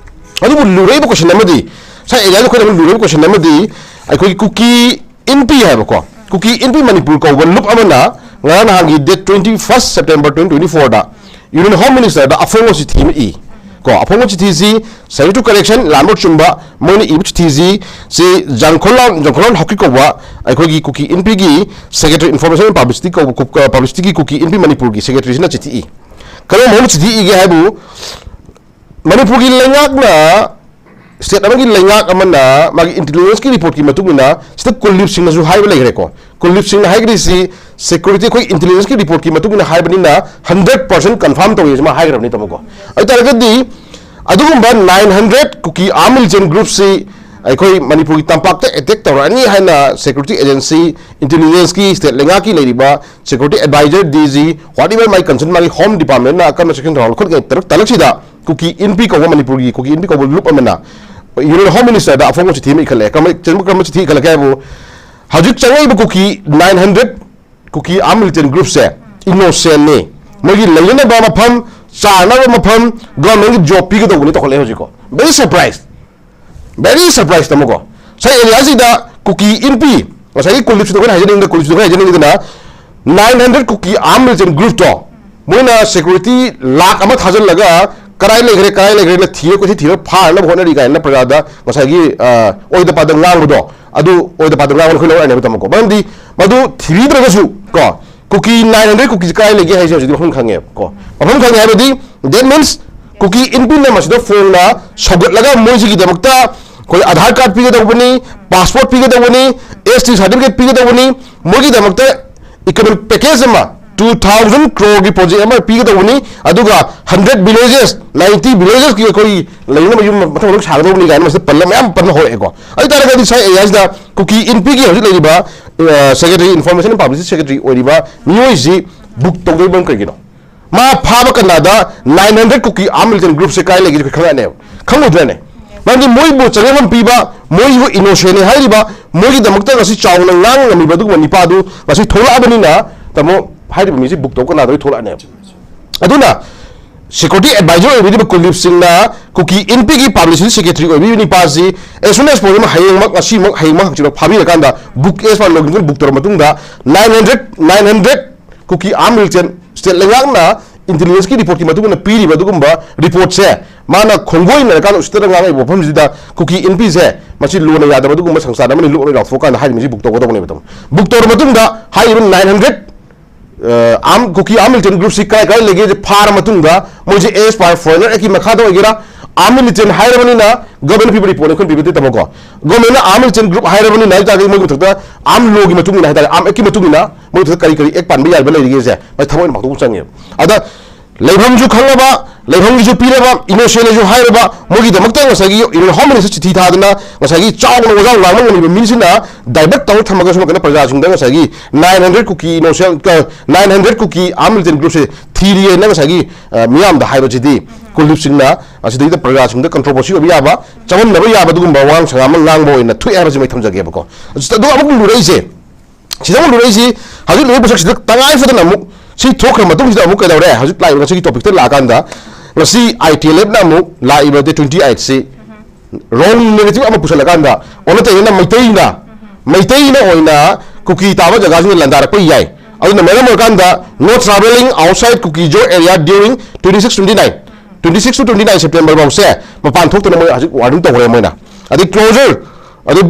ꯑꯗꯨꯕꯨ ꯂꯨꯔꯛꯏꯕ ꯀꯣꯏꯁꯟ ꯑꯃꯗꯤ, ꯉꯁꯥꯏ ꯑꯦꯔꯤꯌꯥꯗ ꯑꯩꯈꯣꯏꯅ ꯑꯃꯨꯛ ꯂꯨꯔꯛꯏꯕ ꯀꯣꯏꯁꯟ ꯑꯃꯗꯤ, ꯑꯩꯈꯣꯏꯒꯤ ꯀꯨꯀꯤ ꯏꯟꯄꯤ ꯍꯥꯏꯕꯀꯣ, ꯀꯨꯀꯤ ꯏꯟꯄꯤ ꯃꯅꯤꯄꯨꯔ ꯀꯧꯕ ꯂꯨꯞ ꯑꯃꯅ ꯉꯔꯥꯡ ꯅꯍꯥꯟꯒꯤ date twenty first September twenty twenty ꯐꯣꯔꯗ ꯌꯨꯅꯤꯌꯟ ꯍꯣꯝ ꯃꯤꯅꯤꯁꯇꯔꯗ ꯑꯐꯣꯡꯕ ꯆꯤꯊꯤ ꯑꯃ ꯏ꯫ ꯀꯣ, ꯑꯐꯣꯡꯕ ꯆꯤꯊꯤꯁꯤ ꯁꯦꯀ꯭ꯔꯦꯇꯔꯤ ꯇꯨ ꯀꯔꯦꯛꯁꯟ, ꯂꯥꯟꯕ ꯆꯨꯝꯕ, ꯃꯣꯏꯅ ꯏꯕ ꯆꯤꯊꯤꯁꯤ, ꯁꯤ ꯖꯥꯡꯈꯣꯂꯥꯟ, ꯖꯥꯡꯈꯣꯂꯥꯟ ꯍꯥꯎꯀꯤꯞ ꯀꯧꯕ ꯑꯩꯈꯣꯏꯒꯤ ꯀꯨꯀꯤ ꯏꯟꯄꯤꯒꯤ ꯁꯦꯀ꯭ꯔꯦꯇꯔꯤ ꯏꯟꯐꯣꯔꯃꯦꯁꯟ ꯄꯕ꯭ꯂꯤꯁꯤꯇꯤ ꯀꯧꯕ, ꯀꯨ-, ꯑ, ꯄꯕ꯭ꯂꯤꯁꯤꯇꯤꯒꯤ ꯀꯨꯀꯤ ꯏꯟꯄꯤ ꯃꯅꯤꯄꯨꯔꯒꯤ ꯁꯦꯀ꯭ꯔꯦꯇꯔꯤꯁꯤꯅ ꯆꯤꯊꯤ ꯏ꯫ ꯀꯔꯝꯕ ꯃꯑꯣꯡꯗ ꯆꯤꯊꯤ ꯏꯒꯦ ꯍꯥꯏꯕꯨ, ꯃꯅꯤꯄꯨꯔꯒꯤ ꯂꯩꯉꯥꯛꯅ, ꯁ꯭ꯇꯦꯠ ꯑꯃꯒꯤ ꯂꯩꯉꯥꯛ ꯑꯃꯅ ꯃꯥꯒꯤ ꯏꯟꯇꯦꯂꯤꯖꯦꯟꯁꯀꯤ ꯔꯤꯄꯣꯔꯠꯀꯤ ꯃꯇꯨꯡ ꯏꯟꯅ, ꯁꯤꯗ ꯀꯨꯜꯗꯤꯞ ꯁꯤꯡꯅꯁꯨ ꯍꯥꯏꯕ ꯂꯩꯈ꯭ꯔꯦꯀꯣ꯫ ꯀꯨꯜꯗꯤꯞ ꯁꯤꯡꯅ ꯍꯥꯏꯈ꯭ꯔꯤꯁꯤ ꯁꯦꯀ꯭ꯌꯨꯔꯤꯇꯤ, ꯑꯩꯈꯣꯏ ꯏꯟꯇꯦꯂꯤꯖꯦꯟꯁꯀꯤ ꯔꯤꯄꯣꯔꯠꯀꯤ ꯃꯇꯨꯡ ꯏꯟꯅ ꯍꯥꯏꯕꯅꯤꯅ ꯍꯟꯗ꯭ꯔꯦꯠ ꯄꯥꯔꯁꯦꯟ ꯀꯟꯐꯥꯔꯝ ꯇꯧꯋꯦ ꯁꯤꯃ ꯍꯥꯏꯈ꯭ꯔꯕꯅꯤ, ꯇꯥꯃꯣꯀꯣ꯫ ꯑꯗꯨ ꯇꯥꯔꯒꯗꯤ ꯑꯗꯨꯒꯨꯝꯕ ꯅꯥꯏꯟ ꯍꯟꯗ꯭ꯔꯦꯠ ꯀꯨꯀꯤ ꯑꯥꯔꯝ ꯃꯤꯂꯤꯇꯦꯟ ꯒ꯭ꯔꯨꯞꯁꯤ ꯑꯩꯈꯣꯏ ꯃꯅꯤꯄꯨꯔꯒꯤ ꯇꯝꯄꯥꯛꯇ ꯑꯦꯇꯦꯛ ꯇꯧꯔꯛꯑꯅꯤ ꯍꯥꯏꯅ ꯁꯦꯀ꯭ꯌꯨꯔꯤꯇꯤ ꯑꯦꯖꯦꯟꯁꯤ, ꯏꯟꯇꯦꯂꯤꯖꯦꯟꯁꯀꯤ, ꯁ꯭ꯇꯦꯠ ꯂꯩꯉꯥꯛꯀꯤ ꯂꯩꯔꯤꯕ security adviser, D G, whatever ꯃꯥꯒꯤ ꯀꯟꯁꯔꯟ, ꯃꯥꯒꯤ ꯍꯣꯝ ꯗꯤꯄꯥꯔꯠꯃꯦꯟꯅ ꯑꯀꯟꯕ ꯁꯦꯛꯁꯟ ꯊꯧꯔꯥꯡ ꯂꯧꯈꯠꯂꯤꯉꯩ ꯇꯔꯛ ꯇꯥꯂꯛꯁꯤꯗ ꯀꯨꯀꯤ ꯏꯟꯄꯤ ꯀꯧꯕ, ꯃꯅꯤꯄꯨꯔꯒꯤ ꯀꯨꯀꯤ ꯏꯟꯄꯤ ꯀꯧꯕ ꯂꯨꯞ ꯑꯃꯅ ꯌꯨꯅꯤꯌꯟ ꯍꯣꯝ ꯃꯤꯅꯤꯁꯇꯔꯗ ꯑꯐꯣꯡꯕ ꯆꯤꯊꯤ ꯑꯃ ꯏꯈꯠꯂꯦ꯫ ꯀꯔꯝꯕ, ꯀꯔꯝꯕ ꯆꯤꯊꯤ ꯏꯈꯠꯂꯛꯀꯦ ꯍꯥꯏꯕꯨ, ꯍꯧꯖꯤꯛ ꯆꯪꯉꯛꯏꯕ ꯀꯨꯀꯤ ꯅꯥꯏꯟ ꯍꯟꯗ꯭ꯔꯦꯠ ꯀꯨꯀꯤ ꯑꯥꯔꯝ ꯃꯤꯂꯤꯇꯦꯟ ꯒ꯭ꯔꯨꯞꯁꯦ ꯏꯅꯣꯁꯦꯟꯅꯤ, ꯃꯣꯏꯒꯤ ꯂꯩꯅꯅꯕ ꯃꯐꯝ, ꯆꯥꯅꯕ ꯃꯐꯝ, ꯒꯣꯔꯃꯦꯟꯒꯤ ꯖꯣꯕ ꯄꯤꯒꯗꯧꯕꯅꯤ ꯇꯧꯈꯠꯂꯛꯑꯦ ꯍꯧꯖꯤꯛꯀꯣ꯫ ꯚꯦꯔꯤ ꯁꯔꯄ꯭ꯔꯥꯏꯁ, ꯚꯦꯔꯤ ꯁꯔꯄ꯭ꯔꯥꯏꯁ, ꯇꯥꯃꯣꯀꯣ꯫ ꯉꯁꯥꯏ ꯑꯦꯔꯤꯌꯥꯁꯤꯗ ꯀꯨꯀꯤ ꯏꯟꯄꯤ ꯉꯁꯥꯏꯒꯤ ꯀꯨꯜꯗꯤꯞꯁꯤꯗ ꯑꯩꯈꯣꯏꯅ ꯍꯥꯏꯖꯅꯤꯡꯉꯤꯗ ꯀꯨꯜꯗꯤꯞꯁꯤꯗ ꯑꯩꯈꯣꯏꯅ ꯍꯥꯏꯖꯅꯤꯡꯉꯤꯗꯅ, ꯅꯥꯏꯟ ꯍꯟꯗ꯭ꯔꯦꯠ ꯀꯨꯀꯤ ꯑꯥꯔꯝ ꯃꯤꯂꯤꯇꯦꯟ ꯒ꯭ꯔꯨꯞꯇꯣ ꯃꯣꯏꯅ ꯁꯦꯀ꯭ꯌꯨꯔꯤꯇꯤ ꯂꯥꯛ ꯑꯃ ꯊꯥꯖꯤꯜꯂꯒ ꯀꯔꯥꯏ ꯂꯩꯈ꯭ꯔꯦ ꯀꯔꯥꯏ ꯂꯩꯈ꯭ꯔꯦꯅ ꯊꯤꯔ ꯀꯣꯏꯊꯤ ꯊꯤꯔ ꯐꯥꯅꯕ ꯍꯣꯠꯅꯔꯤ ꯀꯥꯏꯅ ꯄ꯭ꯔꯖꯥꯗ ꯉꯁꯥꯏꯒꯤ ꯑꯣꯏꯗ ꯄꯥꯗ ꯉꯥꯡꯕꯗꯣ, ꯑꯗꯨ ꯑꯣꯏꯗ ꯄꯥꯗ ꯉꯥꯡꯕꯗ ꯑꯩꯈꯣꯏ ꯂꯧꯔꯛꯑꯅꯦꯕ ꯇꯥꯃꯣꯀꯣ꯫ ꯃꯔꯝꯗꯤ ꯃꯗꯨ ꯊꯤꯕꯤꯗ꯭ꯔꯒꯁꯨ ꯀꯣ, ꯀꯨꯀꯤ ꯅꯥꯏꯟ ꯍꯟꯗ꯭ꯔꯦꯠ ꯀꯨꯀꯤꯁꯦ ꯀꯥꯏ ꯂꯩꯒꯦ ꯍꯥꯏꯁꯦ ꯍꯧꯖꯤꯛꯇꯤ ꯃꯐꯝ ꯈꯪꯉꯦꯕ ꯀꯣ꯫ ꯃꯐꯝ ꯈꯪꯉꯦ ꯍꯥꯏꯕꯗꯤ that means ꯀꯨꯀꯤ ꯏꯟꯄꯤꯅ ꯃꯁꯤꯗ ꯐꯣꯡꯅ ꯁꯧꯒꯠꯂꯒ ꯃꯣꯏꯁꯤꯒꯤꯗꯃꯛꯇ ꯑꯩꯈꯣꯏ ꯑꯙꯥꯔ ꯀꯥꯔꯗ ꯄꯤꯒꯗꯧꯕꯅꯤ, ꯄꯥꯁꯄꯣꯔꯠ ꯄꯤꯒꯗꯧꯕꯅꯤ, ꯑꯦꯁ ꯇꯤ ꯁꯥꯔꯇꯤꯐꯤꯀꯦꯠ ꯄꯤꯒꯗꯧꯕꯅꯤ, ꯃꯣꯏꯒꯤꯗꯃꯛꯇ ꯏꯀꯣꯅꯣꯃꯤꯛ ꯄꯦꯀꯦꯖ ꯑꯃ ꯇꯨ ꯊꯥꯎꯖꯟ ꯀ꯭ꯔꯣꯔꯒꯤ ꯄ꯭ꯔꯣꯖꯦꯛ ꯑꯃ ꯄꯤꯒꯗꯧꯕꯅꯤ꯫ ꯑꯗꯨꯒ ꯍꯟꯗ꯭ꯔꯦꯠ ꯚꯤꯂꯦꯖꯦꯁ, ꯅꯥꯏꯟꯇꯤ ꯚꯤꯂꯦꯖꯦꯁꯀꯤ ꯑꯩꯈꯣꯏ ꯂꯩꯅꯕ ꯌꯨꯝ ꯃꯊꯪ ꯃꯊꯪ ꯁꯥꯒꯗꯧꯕꯅꯤ ꯀꯥꯏꯅ ꯃꯁꯤꯗ ꯄꯜꯂ ꯃꯌꯥꯝ ꯄꯟꯕ ꯍꯧꯔꯛꯑꯦꯀꯣ꯫ ꯑꯗꯨ ꯇꯥꯔꯒꯗꯤ ꯁꯥꯏ ꯑꯦꯔꯤꯌꯥꯁꯤꯗ ꯀꯨꯀꯤ ꯏꯟꯄꯤꯒꯤ ꯍꯧꯖꯤꯛ ꯂꯩꯔꯤꯕ secretary, information and publicity secretary ꯑꯣꯏꯔꯤꯕ ꯃꯤꯑꯣꯏꯁꯤ ꯕꯨꯛ ꯇꯧꯗꯣꯏꯕ ꯀꯩꯒꯤꯅꯣ? ꯃꯥ ꯐꯥꯕ ꯀꯅꯥꯗ ꯅꯥꯏꯟ ꯍꯟꯗ꯭ꯔꯦꯠ ꯀꯨꯀꯤ ꯑꯥꯔꯝ ꯃꯤꯂꯤꯇꯦꯟ ꯒ꯭ꯔꯨꯞꯁꯦ ꯀꯥꯏ ꯂꯩꯒꯦ ꯑꯩꯈꯣꯏ ꯈꯪꯉꯛꯑꯅꯦꯕ, ꯈꯪꯉꯣꯏꯗ꯭ꯔꯅꯦ? ꯃꯔꯝꯗꯤ ꯃꯣꯏꯕꯨ ꯆꯪꯖꯐꯝ ꯄꯤꯕ, ꯃꯣꯏꯕꯨ ꯏꯅꯣꯁꯦꯟꯅꯤ ꯍꯥꯏꯔꯤꯕ, ꯃꯣꯏꯒꯤꯗꯃꯛꯇ ꯉꯁꯤ ꯆꯥꯎꯅ ꯉꯥꯡ ꯉꯝꯃꯤꯕ ꯑꯗꯨꯒꯨꯝꯕ ꯅꯤꯄꯥꯗꯨ ꯉꯁꯤ ꯊꯣꯛꯂꯛꯑꯕꯅꯤꯅ ꯇꯥꯃꯣ ꯍꯥꯏꯔꯤꯕ ꯃꯤꯁꯤ ꯕꯨꯛ ꯇꯧ ꯀꯅꯥꯗ ꯂꯣꯏ ꯊꯣꯛꯂꯛꯑꯅꯦꯕ꯫ ꯑꯗꯨꯅ ꯁꯦꯀ꯭ꯌꯨꯔꯤꯇꯤ ꯑꯦꯗꯚꯥꯏꯖꯔ ꯑꯣꯏꯕꯤꯔꯤꯕ ꯀꯨꯜꯗꯤꯞ ꯁꯤꯡꯅ ꯀꯨꯀꯤ ꯏꯟꯄꯤꯒꯤ ꯄꯕ꯭ꯂꯤꯁꯤꯇꯤ ꯁꯦꯀ꯭ꯔꯦꯇꯔꯤ ꯑꯣꯏꯕꯤꯔꯤꯕ ꯅꯤꯄꯥꯁꯤ as soon as possible ꯍꯌꯦꯡꯃꯛ, ꯉꯁꯤꯃꯛ, ꯍꯌꯦꯡꯃꯛ ꯍꯪꯆꯤꯠꯃꯛ ꯐꯥꯕꯤꯔꯀꯥꯟꯗ ꯕꯨꯛ ꯑꯦꯁ ꯄꯥꯔ ꯂꯣꯒꯤꯟ ꯕꯨꯛ ꯇꯧꯔꯕ ꯃꯇꯨꯡꯗ ꯅꯥꯏꯟ ꯍꯟꯗ꯭ꯔꯦꯠ, ꯅꯥꯏꯟ ꯍꯟꯗ꯭ꯔꯦꯠ ꯀꯨꯀꯤ ꯑꯥꯔꯝ ꯃꯤꯂꯤꯇꯦꯟ ꯁ꯭ꯇꯦꯠ ꯂꯩꯉꯥꯛꯅ ꯏꯟꯇꯦꯂꯤꯖꯦꯟꯁꯀꯤ ꯔꯤꯄꯣꯔꯠꯀꯤ ꯃꯇꯨꯡ ꯏꯟꯅ ꯄꯤꯔꯤꯕ ꯑꯗꯨꯒꯨꯝꯕ ꯔꯤꯄꯣꯔꯠꯁꯦ ꯃꯥꯅ ꯈꯣꯡꯒꯣꯏꯅꯔꯀꯥꯟꯗ ꯎꯁꯤꯠꯇꯅ ꯉꯥꯡꯉꯛꯏꯕ ꯃꯐꯝꯁꯤꯗ ꯀꯨꯀꯤ ꯏꯟꯄꯤꯁꯦ ꯃꯁꯤ ꯂꯣꯅ ꯌꯥꯗꯕ ꯑꯗꯨꯒꯨꯝꯕ ꯁꯪꯁꯊꯥꯟ ꯑꯃꯅꯤ, ꯂꯨꯞꯂꯣꯏ ꯂꯥꯎꯊꯣꯛꯑꯀꯥꯟꯗ ꯍꯥꯏꯔꯤꯕ ꯃꯤꯁꯤ ꯕꯨꯛ ꯇꯧꯒꯗꯧꯕꯅꯦꯕ ꯇꯥꯃꯣ꯫ ꯕꯨꯛ ꯇꯧꯔ ꯃꯇꯨꯡꯗ ꯍꯥꯏꯔꯤꯕ ꯅꯥꯏꯟ ꯍꯟꯗ꯭ꯔꯦꯠ ꯑꯥꯔꯝ, ꯀꯨꯀꯤ ꯑꯥꯔꯝ ꯃꯤꯂꯤꯇꯦꯟ ꯒ꯭ꯔꯨꯞꯁꯤ ꯀꯥꯏ ꯀꯥꯏ ꯂꯩꯒꯦ ꯐꯥꯔ ꯃꯇꯨꯡꯗ ꯃꯣꯏꯁꯦ ꯑꯦꯁ ꯄꯥꯔ ꯐꯣꯔꯦꯅꯔ ꯑꯦꯛꯀꯤ ꯃꯈꯥꯗ ꯑꯣꯏꯒꯦꯔꯥ, ꯑꯥꯔꯝ ꯃꯤꯂꯤꯇꯦꯟ ꯍꯥꯏꯔꯕꯅꯤꯅ ꯒꯣꯔꯃꯦꯟꯅ ꯄꯤꯕ ꯔꯤꯄꯣꯔꯠꯅꯤ ꯑꯩꯈꯣꯏꯅ ꯄꯤꯕꯗꯤ ꯇꯥꯃꯣꯀꯣ꯫ ꯒꯣꯔꯃꯦꯟꯅ ꯑꯥꯔꯝ ꯃꯤꯂꯤꯇꯦꯟ ꯒ꯭ꯔꯨꯞ ꯍꯥꯏꯔꯕꯅꯤꯅ ꯍꯥꯏ ꯇꯥꯔꯒꯗꯤ ꯃꯣꯏꯒꯤ ꯃꯊꯛꯇ ꯑꯥꯔꯝ ꯂꯣꯒꯤ ꯃꯇꯨꯡ ꯏꯟꯅ ꯍꯥꯏ ꯇꯥꯔꯦ, ꯑꯥꯔꯝ ꯑꯦꯛꯀꯤ ꯃꯇꯨꯡ ꯏꯟꯅ ꯃꯣꯏ ꯃꯊꯛꯇ ꯀꯔꯤ ꯀꯔꯤ ꯑꯦꯛ ꯄꯥꯟꯕ ꯌꯥꯔꯤꯕ ꯂꯩꯔꯤꯒꯦꯁꯦ ꯃꯁꯤ ꯊꯕꯛ ꯑꯣꯏꯅ ꯄꯥꯡꯊꯣꯛꯄ ꯆꯪꯉꯦꯕ꯫ ꯑꯗ ꯂꯩꯐꯝꯁꯨ ꯈꯪꯉꯕ, ꯂꯩꯐꯝꯒꯤꯁꯨ ꯄꯤꯔꯕ, ꯏꯅꯣꯁꯦꯟꯅꯁꯨ ꯍꯥꯏꯔꯕ, ꯃꯣꯏꯒꯤꯗꯃꯛꯇ ꯉꯁꯥꯏꯒꯤ ꯏꯟꯗꯤꯌꯟ ꯍꯣꯝ ꯃꯤꯅꯤꯁꯇꯔ ꯆꯤꯊꯤ ꯊꯥꯗꯅ ꯉꯁꯥꯏꯒꯤ ꯆꯥꯎꯅ ꯋꯥꯖꯥꯎ ꯉꯥꯡꯕ ꯉꯝꯃꯤꯕ ꯃꯤꯁꯤꯅ ꯗꯥꯏꯚꯔꯠ ꯇꯧꯔ ꯊꯝꯃꯒ ꯁꯣꯝ ꯅꯥꯀꯟꯗ ꯄ꯭ꯔꯖꯥꯁꯤꯡꯗ ꯉꯁꯥꯏꯒꯤ ꯅꯥꯏꯟ ꯍꯟꯗ꯭ꯔꯦꯠ ꯀꯨꯀꯤ ꯏꯅꯣꯁꯦꯟ, ꯅꯥꯏꯟ ꯍꯟꯗ꯭ꯔꯦꯠ ꯀꯨꯀꯤ ꯑꯥꯔꯝ ꯃꯤꯂꯤꯇꯦꯟ ꯒ꯭ꯔꯨꯞꯁꯦ ꯊꯤꯔꯤꯑꯅ ꯉꯁꯥꯏꯒꯤ, ꯑ, ꯃꯤꯌꯥꯝꯗ ꯍꯥꯏꯕꯁꯤꯗꯤ ꯀꯨꯜꯗꯤꯞ ꯁꯤꯡꯅ ꯑꯁꯤꯗꯩꯗ ꯄ꯭ꯔꯖꯥꯁꯤꯡꯗ ꯀꯟꯇ꯭ꯔꯣꯚꯔꯁꯤ ꯑꯣꯏꯕ ꯌꯥꯕ, ꯆꯃꯝꯅꯕ ꯌꯥꯕ ꯑꯗꯨꯒꯨꯝꯕ ꯋꯥꯉꯥꯡ ꯁꯉꯥꯡ ꯑꯃ ꯉꯥꯡꯕ ꯑꯣꯏꯅ ꯊꯣꯛꯑꯦ ꯍꯥꯏꯕꯁꯤ ꯃꯩ ꯊꯝꯖꯒꯦꯕꯀꯣ꯫ ꯑꯗꯨꯒ ꯑꯃꯨꯛ ꯂꯨꯔꯛꯏꯁꯦ, ꯁꯤꯗ ꯑꯃꯨꯛ ꯂꯨꯔꯛꯏꯁꯤ, ꯍꯧꯖꯤꯛ ꯂꯨꯔꯤꯕ ꯄꯣꯠꯁꯛꯁꯤꯗ ꯇꯉꯥꯏ ꯐꯗꯅ ꯑꯃꯨꯛ ꯁꯤ ꯊꯣꯛꯈ꯭ꯔ ꯃꯇꯨꯡꯁꯤꯗ ꯑꯃꯨꯛ ꯀꯩꯗꯧꯔꯦ? ꯍꯧꯖꯤꯛ ꯂꯥꯛꯏꯕ ꯉꯁꯤꯒꯤ ꯇꯣꯄꯤꯛꯇ ꯂꯥꯛꯑꯀꯥꯟꯗ ꯉꯁꯤ ꯑꯥꯏ ꯇꯤ ꯑꯦꯜ ꯑꯦꯐꯅ ꯑꯃꯨꯛ ꯂꯥꯛꯏꯕ ꯗꯦꯠ ꯇ꯭ꯋꯦꯟꯇꯤ ꯑꯩꯠꯁꯤ ꯔꯣꯡ ꯅꯦꯔꯦꯇꯤꯚ ꯑꯃ ꯄꯨꯁꯜꯂꯀꯥꯟꯗ ꯑꯣꯟꯅ ꯇꯩꯅꯅ ꯃꯩꯇꯩꯅ ꯃꯩꯇꯩꯅ ꯑꯣꯏꯅ ꯀꯨꯀꯤ ꯇꯥꯕ ꯖꯒꯥꯁꯤꯡꯗ ꯂꯥꯟꯗꯥꯔꯛꯄ ꯌꯥꯏ꯫ ꯑꯗꯨꯅ ꯃꯔꯝ ꯑꯣꯏꯔꯀꯥꯟꯗ no travelling outside Kuki Zo area during twenty six twenty nine, twenty six to twenty nine September ꯐꯥꯎꯁꯦ ꯃꯄꯥꯟ ꯊꯣꯛꯇꯅ ꯃꯣꯏ ꯍꯧꯖꯤꯛ warning ꯇꯧꯈ꯭ꯔꯦ ꯃꯣꯏꯅ꯫ ꯑꯗꯩ closure, ꯑꯗꯩ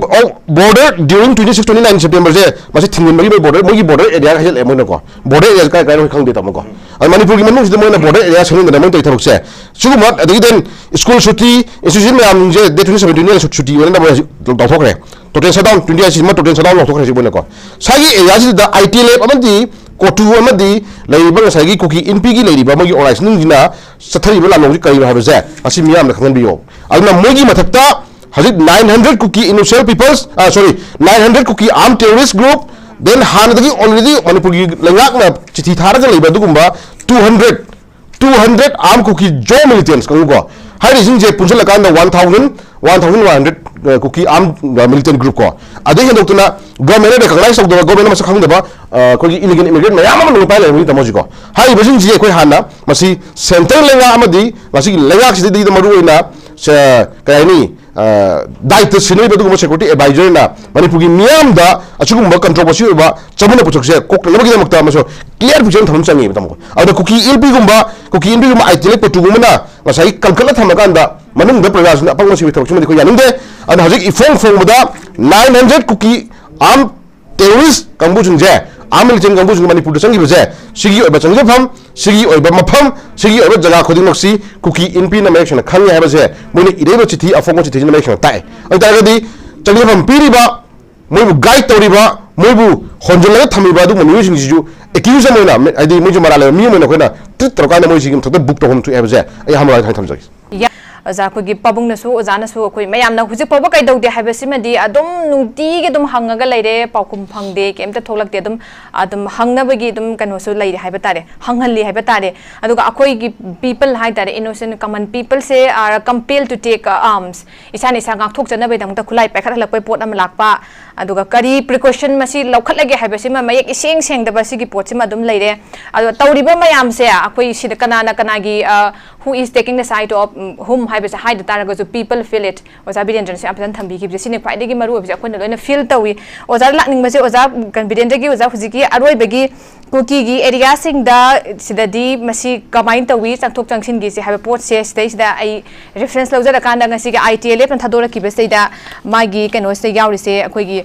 border during twenty six twenty nine September ꯁꯦ ꯃꯁꯤ ꯊꯤꯡꯖꯤꯟꯕꯒꯤ ꯃꯣꯏ border, ꯃꯣꯏꯒꯤ border area ꯍꯥꯏꯖꯤꯜꯂꯛꯑꯦ ꯃꯣꯏꯅꯀꯣ꯫ Border area ꯀꯥꯏ ꯀꯥꯏꯅꯣ ꯑꯩꯈꯣꯏ ꯈꯪꯗꯦ ꯇꯥꯃꯣꯀꯣ꯫ ꯑꯗ ꯃꯅꯤꯄꯨꯔꯒꯤ ꯃꯅꯨꯡꯁꯤꯗ ꯃꯣꯏꯅ border area ꯁꯦꯝꯖꯤꯟꯗꯅ ꯃꯣꯏꯅ ꯇꯧꯊꯕꯛꯁꯦ ꯁꯤꯒꯨꯝꯕ, ꯑꯗꯒꯤ then school ꯁꯨꯇꯤ, institution ꯃꯌꯥꯝꯁꯦ date twenty seven twenty nine ꯁꯨꯇꯤ ꯑꯣꯏꯅꯅꯕ ꯍꯧꯖꯤꯛ ꯂꯥꯎꯊꯣꯛꯈ꯭ꯔꯦ꯫ Total shutdown, twenty eight ꯁꯤꯃ total shutdown ꯂꯥꯎꯊꯣꯛꯈ꯭ꯔꯦ ꯍꯧꯖꯤꯛ ꯃꯣꯏꯅꯀꯣ꯫ ꯁ꯭ꯋꯥꯏꯒꯤ area ꯁꯤꯗ I T L F ꯑꯃꯗꯤ ꯀꯣꯇꯨ ꯑꯃꯗꯤ ꯂꯩꯔꯤꯕ ꯉꯁꯥꯏꯒꯤ ꯀꯨꯀꯤ ꯏꯟꯄꯤꯒꯤ ꯂꯩꯔꯤꯕ ꯃꯣꯏꯒꯤ organization ꯁꯤꯡꯁꯤꯅ ꯆꯠꯊꯔꯤꯕ ꯂꯥꯟꯂꯣꯡꯁꯤ ꯀꯔꯤꯅꯣ ꯍꯥꯏꯕꯁꯦ ꯃꯁꯤ ꯃꯤꯌꯥꯝꯅ ꯈꯪꯍꯟꯕꯤꯌꯣ꯫ ꯑꯗꯨꯅ ꯃꯣꯏꯒꯤ ꯃꯊꯛꯇ ꯍꯧꯖꯤꯛ nine hundred Kuki Inner Cell Peoples, ꯑ, sorry, nine hundred Kuki Armed Terrorist Group, then ꯍꯥꯟꯅꯗꯒꯤ already ꯃꯅꯤꯄꯨꯔꯒꯤ ꯂꯩꯉꯥꯛꯅ ꯆꯤꯊꯤ ꯊꯥꯔꯒ ꯂꯩꯕ ꯑꯗꯨꯒꯨꯝꯕ two hundred, two hundred armed Kuki Zo militants ꯀꯥꯡꯕꯨꯀꯣ, ꯍꯥꯏꯔꯤꯁꯤꯡꯁꯦ ꯄꯨꯟꯁꯤꯜꯂꯀꯥꯟꯗ one thousand, one thousand one hundred, ꯑ, Kuki armed, ꯑ, militant group ꯀꯣ꯫ ꯑꯗꯩ ꯍꯦꯟꯗꯣꯛꯇꯅ government ꯅ recognize ꯇꯧꯗꯕ, government ꯅ ꯃꯁꯛ ꯈꯪꯗꯕ, ꯑ, ꯑꯩꯈꯣꯏꯒꯤ illegal immigrant ꯃꯌꯥꯝ ꯑꯃ ꯂꯣꯏꯅ ꯄꯥꯏ ꯂꯩꯔꯝꯃꯤ ꯇꯥꯃꯣ ꯍꯧꯖꯤꯛꯀꯣ꯫ ꯍꯥꯏꯔꯤꯕꯁꯤꯡꯁꯤ ꯑꯩꯈꯣꯏ ꯍꯥꯟꯅ ꯃꯁꯤ central ꯂꯩꯉꯥꯛ ꯑꯃꯗꯤ ꯃꯁꯤꯒꯤ ꯂꯩꯉꯥꯛꯁꯤꯗꯩꯗ ꯃꯔꯨ ꯑꯣꯏꯅ ꯁ-, ꯀꯩ ꯍꯥꯏꯅꯤ, ꯑ, ꯗꯥꯏꯇ ꯁꯤꯟꯅꯔꯤꯕ ꯑꯗꯨꯒꯨꯝꯕ security advisor ꯅ ꯃꯅꯤꯄꯨꯔꯒꯤ ꯃꯤꯌꯥꯝꯗ ꯑꯁꯤꯒꯨꯝꯕ controversy ꯑꯣꯏꯕ ꯆꯃꯝꯅ ꯄꯣꯠꯁꯛꯁꯦ ꯀꯣꯛꯅꯅꯕꯒꯤꯗꯃꯛꯇ ꯑꯃꯁꯨ clear picture ꯑꯃ ꯊꯝꯕ ꯆꯪꯉꯦꯕ ꯇꯥꯃꯣ꯫ ꯑꯗꯨꯅ ꯀꯨꯀꯤ ꯏꯟꯄꯤꯒꯨꯝꯕ, ꯀꯨꯀꯤ ꯏꯟꯄꯤꯒꯨꯝꯕ I T L F ꯀꯣꯇꯨꯒꯨꯝꯕꯅ ꯉꯁꯥꯏꯒꯤ ꯀꯟꯈꯠꯂ ꯊꯝꯃꯀꯥꯟꯗ ꯃꯅꯨꯡꯗ ꯄ꯭ꯔꯖꯥꯁꯤꯡꯗ ꯑꯄꯪꯕ ꯁꯤꯕꯒꯤ ꯊꯕꯛꯁꯤꯃꯗꯤ ꯑꯩꯈꯣꯏ ꯌꯥꯅꯤꯡꯗꯦ꯫ ꯑꯗꯨꯅ ꯍꯧꯖꯤꯛ ꯏꯐꯣꯡ ꯐꯣꯡꯕꯗ nine hundred Kuki armed terrorist ꯀꯥꯡꯕꯨꯁꯤꯡꯁꯦ, armed militant ꯀꯥꯡꯕꯨꯁꯤꯡ ꯃꯅꯤꯄꯨꯔꯗ ꯆꯪꯈꯤꯕꯁꯦ, ꯁꯤꯒꯤ ꯑꯣꯏꯕ ꯆꯪꯖꯐꯝ, ꯁꯤꯒꯤ ꯑꯣꯏꯕ ꯃꯐꯝ, ꯁꯤꯒꯤ ꯑꯣꯏꯕ ꯖꯒꯥ ꯈꯨꯗꯤꯡꯃꯛꯁꯤ ꯀꯨꯀꯤ ꯏꯟꯄꯤꯅ ꯃꯌꯦꯛ ꯁꯦꯡꯅ ꯈꯪꯉꯦ ꯍꯥꯏꯕꯁꯦ ꯃꯣꯏꯅ ꯏꯔꯛꯏꯕ ꯆꯤꯊꯤ, ꯑꯐꯣꯡꯕ ꯆꯤꯊꯤꯁꯤꯅ ꯃꯌꯦꯛ ꯁꯦꯡꯅ ꯇꯥꯛꯑꯦ꯫ ꯑꯗꯨ ꯇꯥꯔꯒꯗꯤ ꯆꯪꯖꯐꯝ ꯄꯤꯔꯤꯕ, ꯃꯣꯏꯕꯨ guide ꯇꯧꯔꯤꯕ, ꯃꯣꯏꯕꯨ ꯍꯣꯟꯖꯤꯜꯂꯒ ꯊꯝꯃꯤꯕ ꯑꯗꯨꯒꯨꯝꯕ ꯃꯤꯑꯣꯏꯁꯤꯡꯁꯤꯁꯨ accused ꯑꯃ ꯑꯣꯏꯅ, ꯍꯥꯏꯗꯤ ꯃꯣꯏꯁꯦ ꯃꯔꯥꯜ ꯂꯩꯕ ꯃꯤ ꯑꯃ ꯑꯣꯏꯅ ꯑꯩꯈꯣꯏꯅ treat ꯇꯧꯔꯀꯥꯟꯗ ꯃꯣꯏꯁꯤꯒꯤ ꯃꯊꯛꯇ book ꯇꯧꯐꯝ ꯊꯣꯛꯑꯦ ꯍꯥꯏꯕꯁꯦ ꯑꯩ ꯑꯍꯥꯟꯕ ꯋꯥꯍꯪ ꯊꯝꯖꯒꯦ꯫ ꯌꯥ-, ꯑꯣꯖꯥ, ꯑꯩꯈꯣꯏꯒꯤ ꯄꯥꯕꯨꯡꯅꯁꯨ, ꯑꯣꯖꯥꯅꯁꯨ ꯑꯩꯈꯣꯏ ꯃꯌꯥꯝꯅ ꯍꯧꯖꯤꯛ ꯐꯥꯎꯕ ꯀꯩꯗꯧꯗꯦ ꯍꯥꯏꯕꯁꯤꯃꯗꯤ ꯑꯗꯨꯝ ꯅꯨꯡꯇꯤꯒꯤ ꯑꯗꯨꯝ ꯍꯪꯉꯒ ꯂꯩꯔꯦ, ꯄꯥꯎꯈꯨꯝ ꯐꯪꯗꯦ, ꯀꯩꯝꯇ ꯊꯣꯛꯂꯛꯇꯦ, ꯑꯗꯨꯝ, ꯑꯗꯨꯝ ꯍꯪꯅꯕꯒꯤ ꯑꯗꯨꯝ ꯀꯩꯅꯣꯁꯨ ꯂꯩꯔꯦ ꯍꯥꯏꯕ ꯇꯥꯔꯦ, ꯍꯪꯍꯜꯂꯤ ꯍꯥꯏꯕ ꯇꯥꯔꯦ꯫ ꯑꯗꯨꯒ ꯑꯩꯈꯣꯏꯒꯤ people ꯍꯥꯏ ꯇꯥꯔꯦ, innocent common people say are compelled to take, uh, arms, ꯏꯁꯥꯅ ꯏꯁꯥ ꯉꯥꯛꯊꯣꯛꯆꯅꯕꯒꯤꯗꯃꯛꯇ ꯈꯨꯠꯂꯥꯏ ꯄꯥꯏꯈꯠꯍꯜꯂꯛꯄꯒꯤ ꯄꯣꯠ ꯑꯃ ꯂꯥꯛꯄ, ꯑꯗꯨꯒ ꯀꯔꯤ precaution ꯃꯁꯤ ꯂꯧꯈꯠꯂꯒꯦ ꯍꯥꯏꯕꯁꯤꯃ ꯃꯌꯦꯛ ꯏꯁꯦꯡ ꯁꯦꯡꯗꯕ ꯁꯤꯒꯤ ꯄꯣꯠꯁꯤꯃ ꯑꯗꯨꯝ ꯂꯩꯔꯦ꯫ ꯑꯗꯣ ꯇꯧꯔꯤꯕ ꯃꯌꯥꯝꯁꯦ ꯑꯩꯈꯣꯏ ꯁꯤꯗ ꯀꯅꯥꯅ ꯀꯅꯥꯒꯤ, ꯑ, who is taking the side of, um, whom ꯍꯥꯏꯕꯁꯦ ꯍꯥꯏꯗ ꯇꯥꯔꯒꯁꯨ people feel it꯫ ꯑꯣꯖꯥ ꯕꯤꯔꯦꯟꯗ꯭ꯔꯅꯁꯨ ꯌꯥꯝ ꯐꯖꯅ ꯊꯝꯕꯤꯈꯤꯕꯁꯦ ꯁꯤꯅꯤ ꯈ꯭ꯋꯥꯏꯗꯒꯤ ꯃꯔꯨ ꯑꯣꯏꯕꯁꯦ, ꯑꯩꯈꯣꯏꯅ ꯂꯣꯏꯅ feel ꯇꯧꯏ꯫ ꯑꯣꯖꯥ ꯂꯥꯛꯅꯤꯡꯕꯁꯦ, ꯑꯣꯖꯥ ꯕꯤꯔꯦꯟꯗ꯭ꯔꯒꯤ, ꯑꯣꯖꯥ ꯍꯧꯖꯤꯛꯀꯤ ꯑꯔꯣꯏꯕꯒꯤ ꯀꯨꯀꯤꯒꯤ ꯑꯦꯔꯤꯌꯥꯁꯤꯡꯗ ꯁꯤꯗꯗꯤ ꯃꯁꯤ ꯀꯃꯥꯏꯅ ꯇꯧꯏ, ꯆꯪꯊꯣꯛ ꯆꯪꯁꯤꯟꯒꯤꯁꯦ ꯍꯥꯏꯕ ꯄꯣꯠꯁꯦ ꯁꯤꯗꯩꯁꯤꯗ ꯑꯩ reference ꯂꯧꯖꯔꯀꯥꯟꯗ ꯉꯁꯤꯒꯤ I T L F ꯅ ꯊꯥꯗꯣꯔꯛꯈꯤꯕꯁꯤꯗꯩꯗ ꯃꯥꯒꯤ ꯀꯩꯅꯣꯁꯤꯗ ꯌꯥꯎꯔꯤꯁꯦ ꯑꯩꯈꯣꯏꯒꯤ,